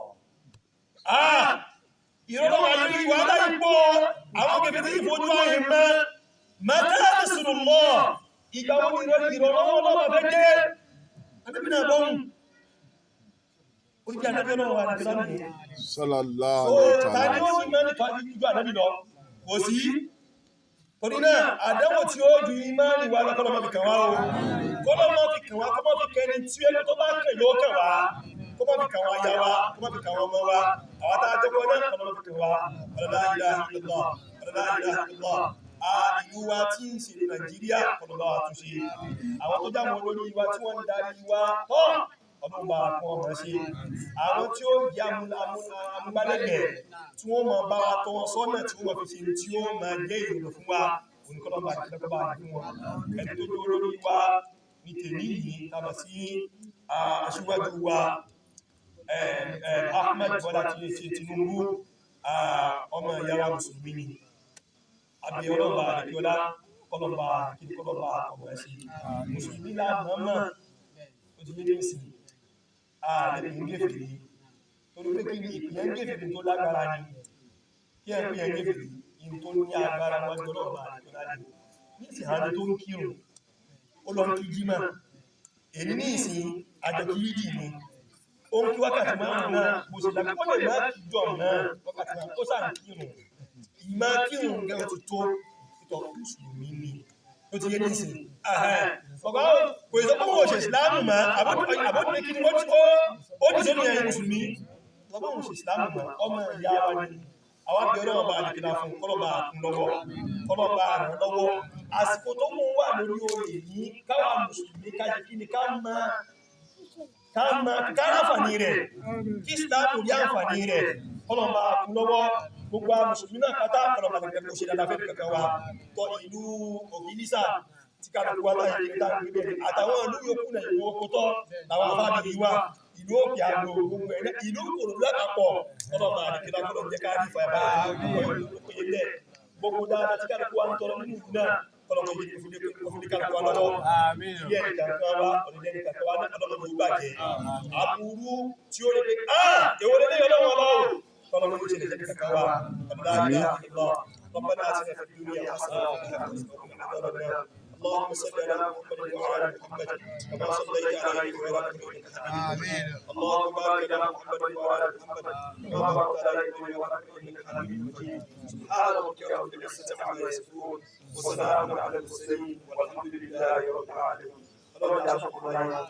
Ìrọ̀lọ́wọ́ àlórí wàhálà ipò àwọn kẹfẹ́ tí ìfojú ayé mọ́. Mata nasrullah, ìgbà wo ni ìrọ̀lọ́wọ́ ọlọ́wọ́ fẹ́ dé? Ànábì náà bọ́hùn orí ànábì ọlọ́wọ́ àdìgbò lánàá. Sallallahu Ó alaihi ta ni ta'ala. ó ní mẹ́rin tó ju ànábì lọ? Kò sí. Torí náà, àdánwò tí ó ju ìmánì wa lọ, kọ́lọ́mọ́ fi kàn wá o, kọ́lọ́mọ́ fi kàn wá, kọ́mọ́ fi kẹni tí ẹni tó bá kàn yóò kàn wá, kọ́mọ́ fi kàn wá ya wa, kọ́mọ́ fi kàn wá ọmọ wa, àwọn tá a jọpọ̀ náà, kọ́lọ́mọ́ fi kàn wá. La ilaha illallah, la ilaha illallah. Ìlú wa tí ń ṣe Nàìjíríà, kọ́lọ́mọ́ wa túnṣe. Àwọn tó jáwọn olórí wa tí wọ́n ń darí wa tọ́, ọdún bá kún ọmọ ṣe. Àwọn tí ó jẹ́ amúgbálẹ́gbẹ̀ẹ́ tí wọ́n máa bá wa tọ́ wọn sọ́nà, tí wọ́n máa fi ṣe tí ó máa jẹ́ ìrònú fún wa, oníkọ́lọ́mbà àti ìlẹ́kọ́bà àti wọn. Ẹni tó dúró lórí wa ní tèmi yìí tàbí sí aṣíwájú wa Ahmed Bọ́lá Tinubu, ọmọ ìyá wa mùsùlùmí ni. Àbí ọlọ́ba àdìkíọ́lá, kọlọ́ba kìdíkọlọ́ba ọmọ ẹ̀ṣin mùsùlùmí lánàá mọ̀ ó ti lé ní ìsìn ààrẹ ń gèfèrí, torí pé kí ni ìpìyàn gèfèrí tó lágbára ni kí ẹ pìyàn gèfèrí in tó ní agbára wájú ọlọ́ọ̀bà àdìkọ́lá ni. Ní ìsìn ààrẹ tó ń kírun, ó lọ ń kí jímà èyí ní ìsìn àjọ kí yídì ni, ó ń kí wákàtí márùn náà bó ṣe lágbára, ó lè má kí jọ náà wákàtí márùn, ó sàn kírun. Ìmá kírun gẹ́gẹ́ ti tó ìtọ̀ mùsùlùmí ni ó ti yé ní ìsìn. Ọ̀gá kò sọ pé wọ́n ṣe ìsìláàmù mọ́, àbọ́dún kí ni wọ́n ti ó ní sóní ẹ̀yìn mùsùlùmí. Lọ́gbọ́n òun ṣe ìsìlámù mọ́, ọmọ ìyá wa ni. Àwọn abẹ́ ọlọ́run bá àdìkìlá fún kọ́lọ́bà kún lọ́wọ́, kọ́lọ́bà ràn lọ́wọ́. Àsìkò tó mú wà lórí oyè yìí, káwa mùsùlùmí ká ṣe kí ni, ká máa ká máa ká ráǹfààní rẹ̀, kí ìsìlámù rí àǹfààní rẹ̀, kọ́lọ́bà kún lọ́wọ́. Gbogbo àwọn mùsùlùmí náà pátá kọ́lọ́bà kún kò ṣe dáadáa fẹ́ kankan wa. Tọ ìlú Ògìnísà tí kálukú wa láyé kí tá gbé bẹ́ẹ̀ àtàwọn ìlú yòókù náà, ìlú Òkútọ́ làwọn afáàbí yìí wà, ìlú Òkè Àgbò, gbogbo ẹ̀ náà, ìlú Ìkòròdú lápapọ̀, ọlọ́mọ àdìkílá kọ́lọ́ jẹ́ ká rí ìfà ìbá ìlú lẹ̀. Gbogbo dáadáa tí kálukú wa ń tọrọ nínú ìlú náà, kọ́lọ́mọ yìí kò fi lé kálukú wa lọ́wọ́. Ilé ẹnì kankan wa, ọ̀dẹ̀dẹ̀ ẹnì kankan wa náà, ọlọ́mọ yóò bàjẹ́. Aburú tí ó rí pé ah, èwo lé lẹ́yìn ọlọ́wọ́ ọlọ́wọ́, kọ́lọ́mọ yóò ṣe lè jẹ́ kankan wa. ربنا آتنا في الدنيا حسنة وفي الآخرة حسنة وقنا عذاب النار. اللهم صل على محمد وعلى ال محمد كما صليت على ابراهيم انك حميد مجيد. اللهم بارك على محمد وعلى ال محمد كما باركت على ابراهيم وعلى ال ابراهيم انك حميد مجيد. سبحان ربك رب العزة عما يصفون وسلام على المرسلين والحمد لله رب العالمين. اللهم اجعل شكرنا.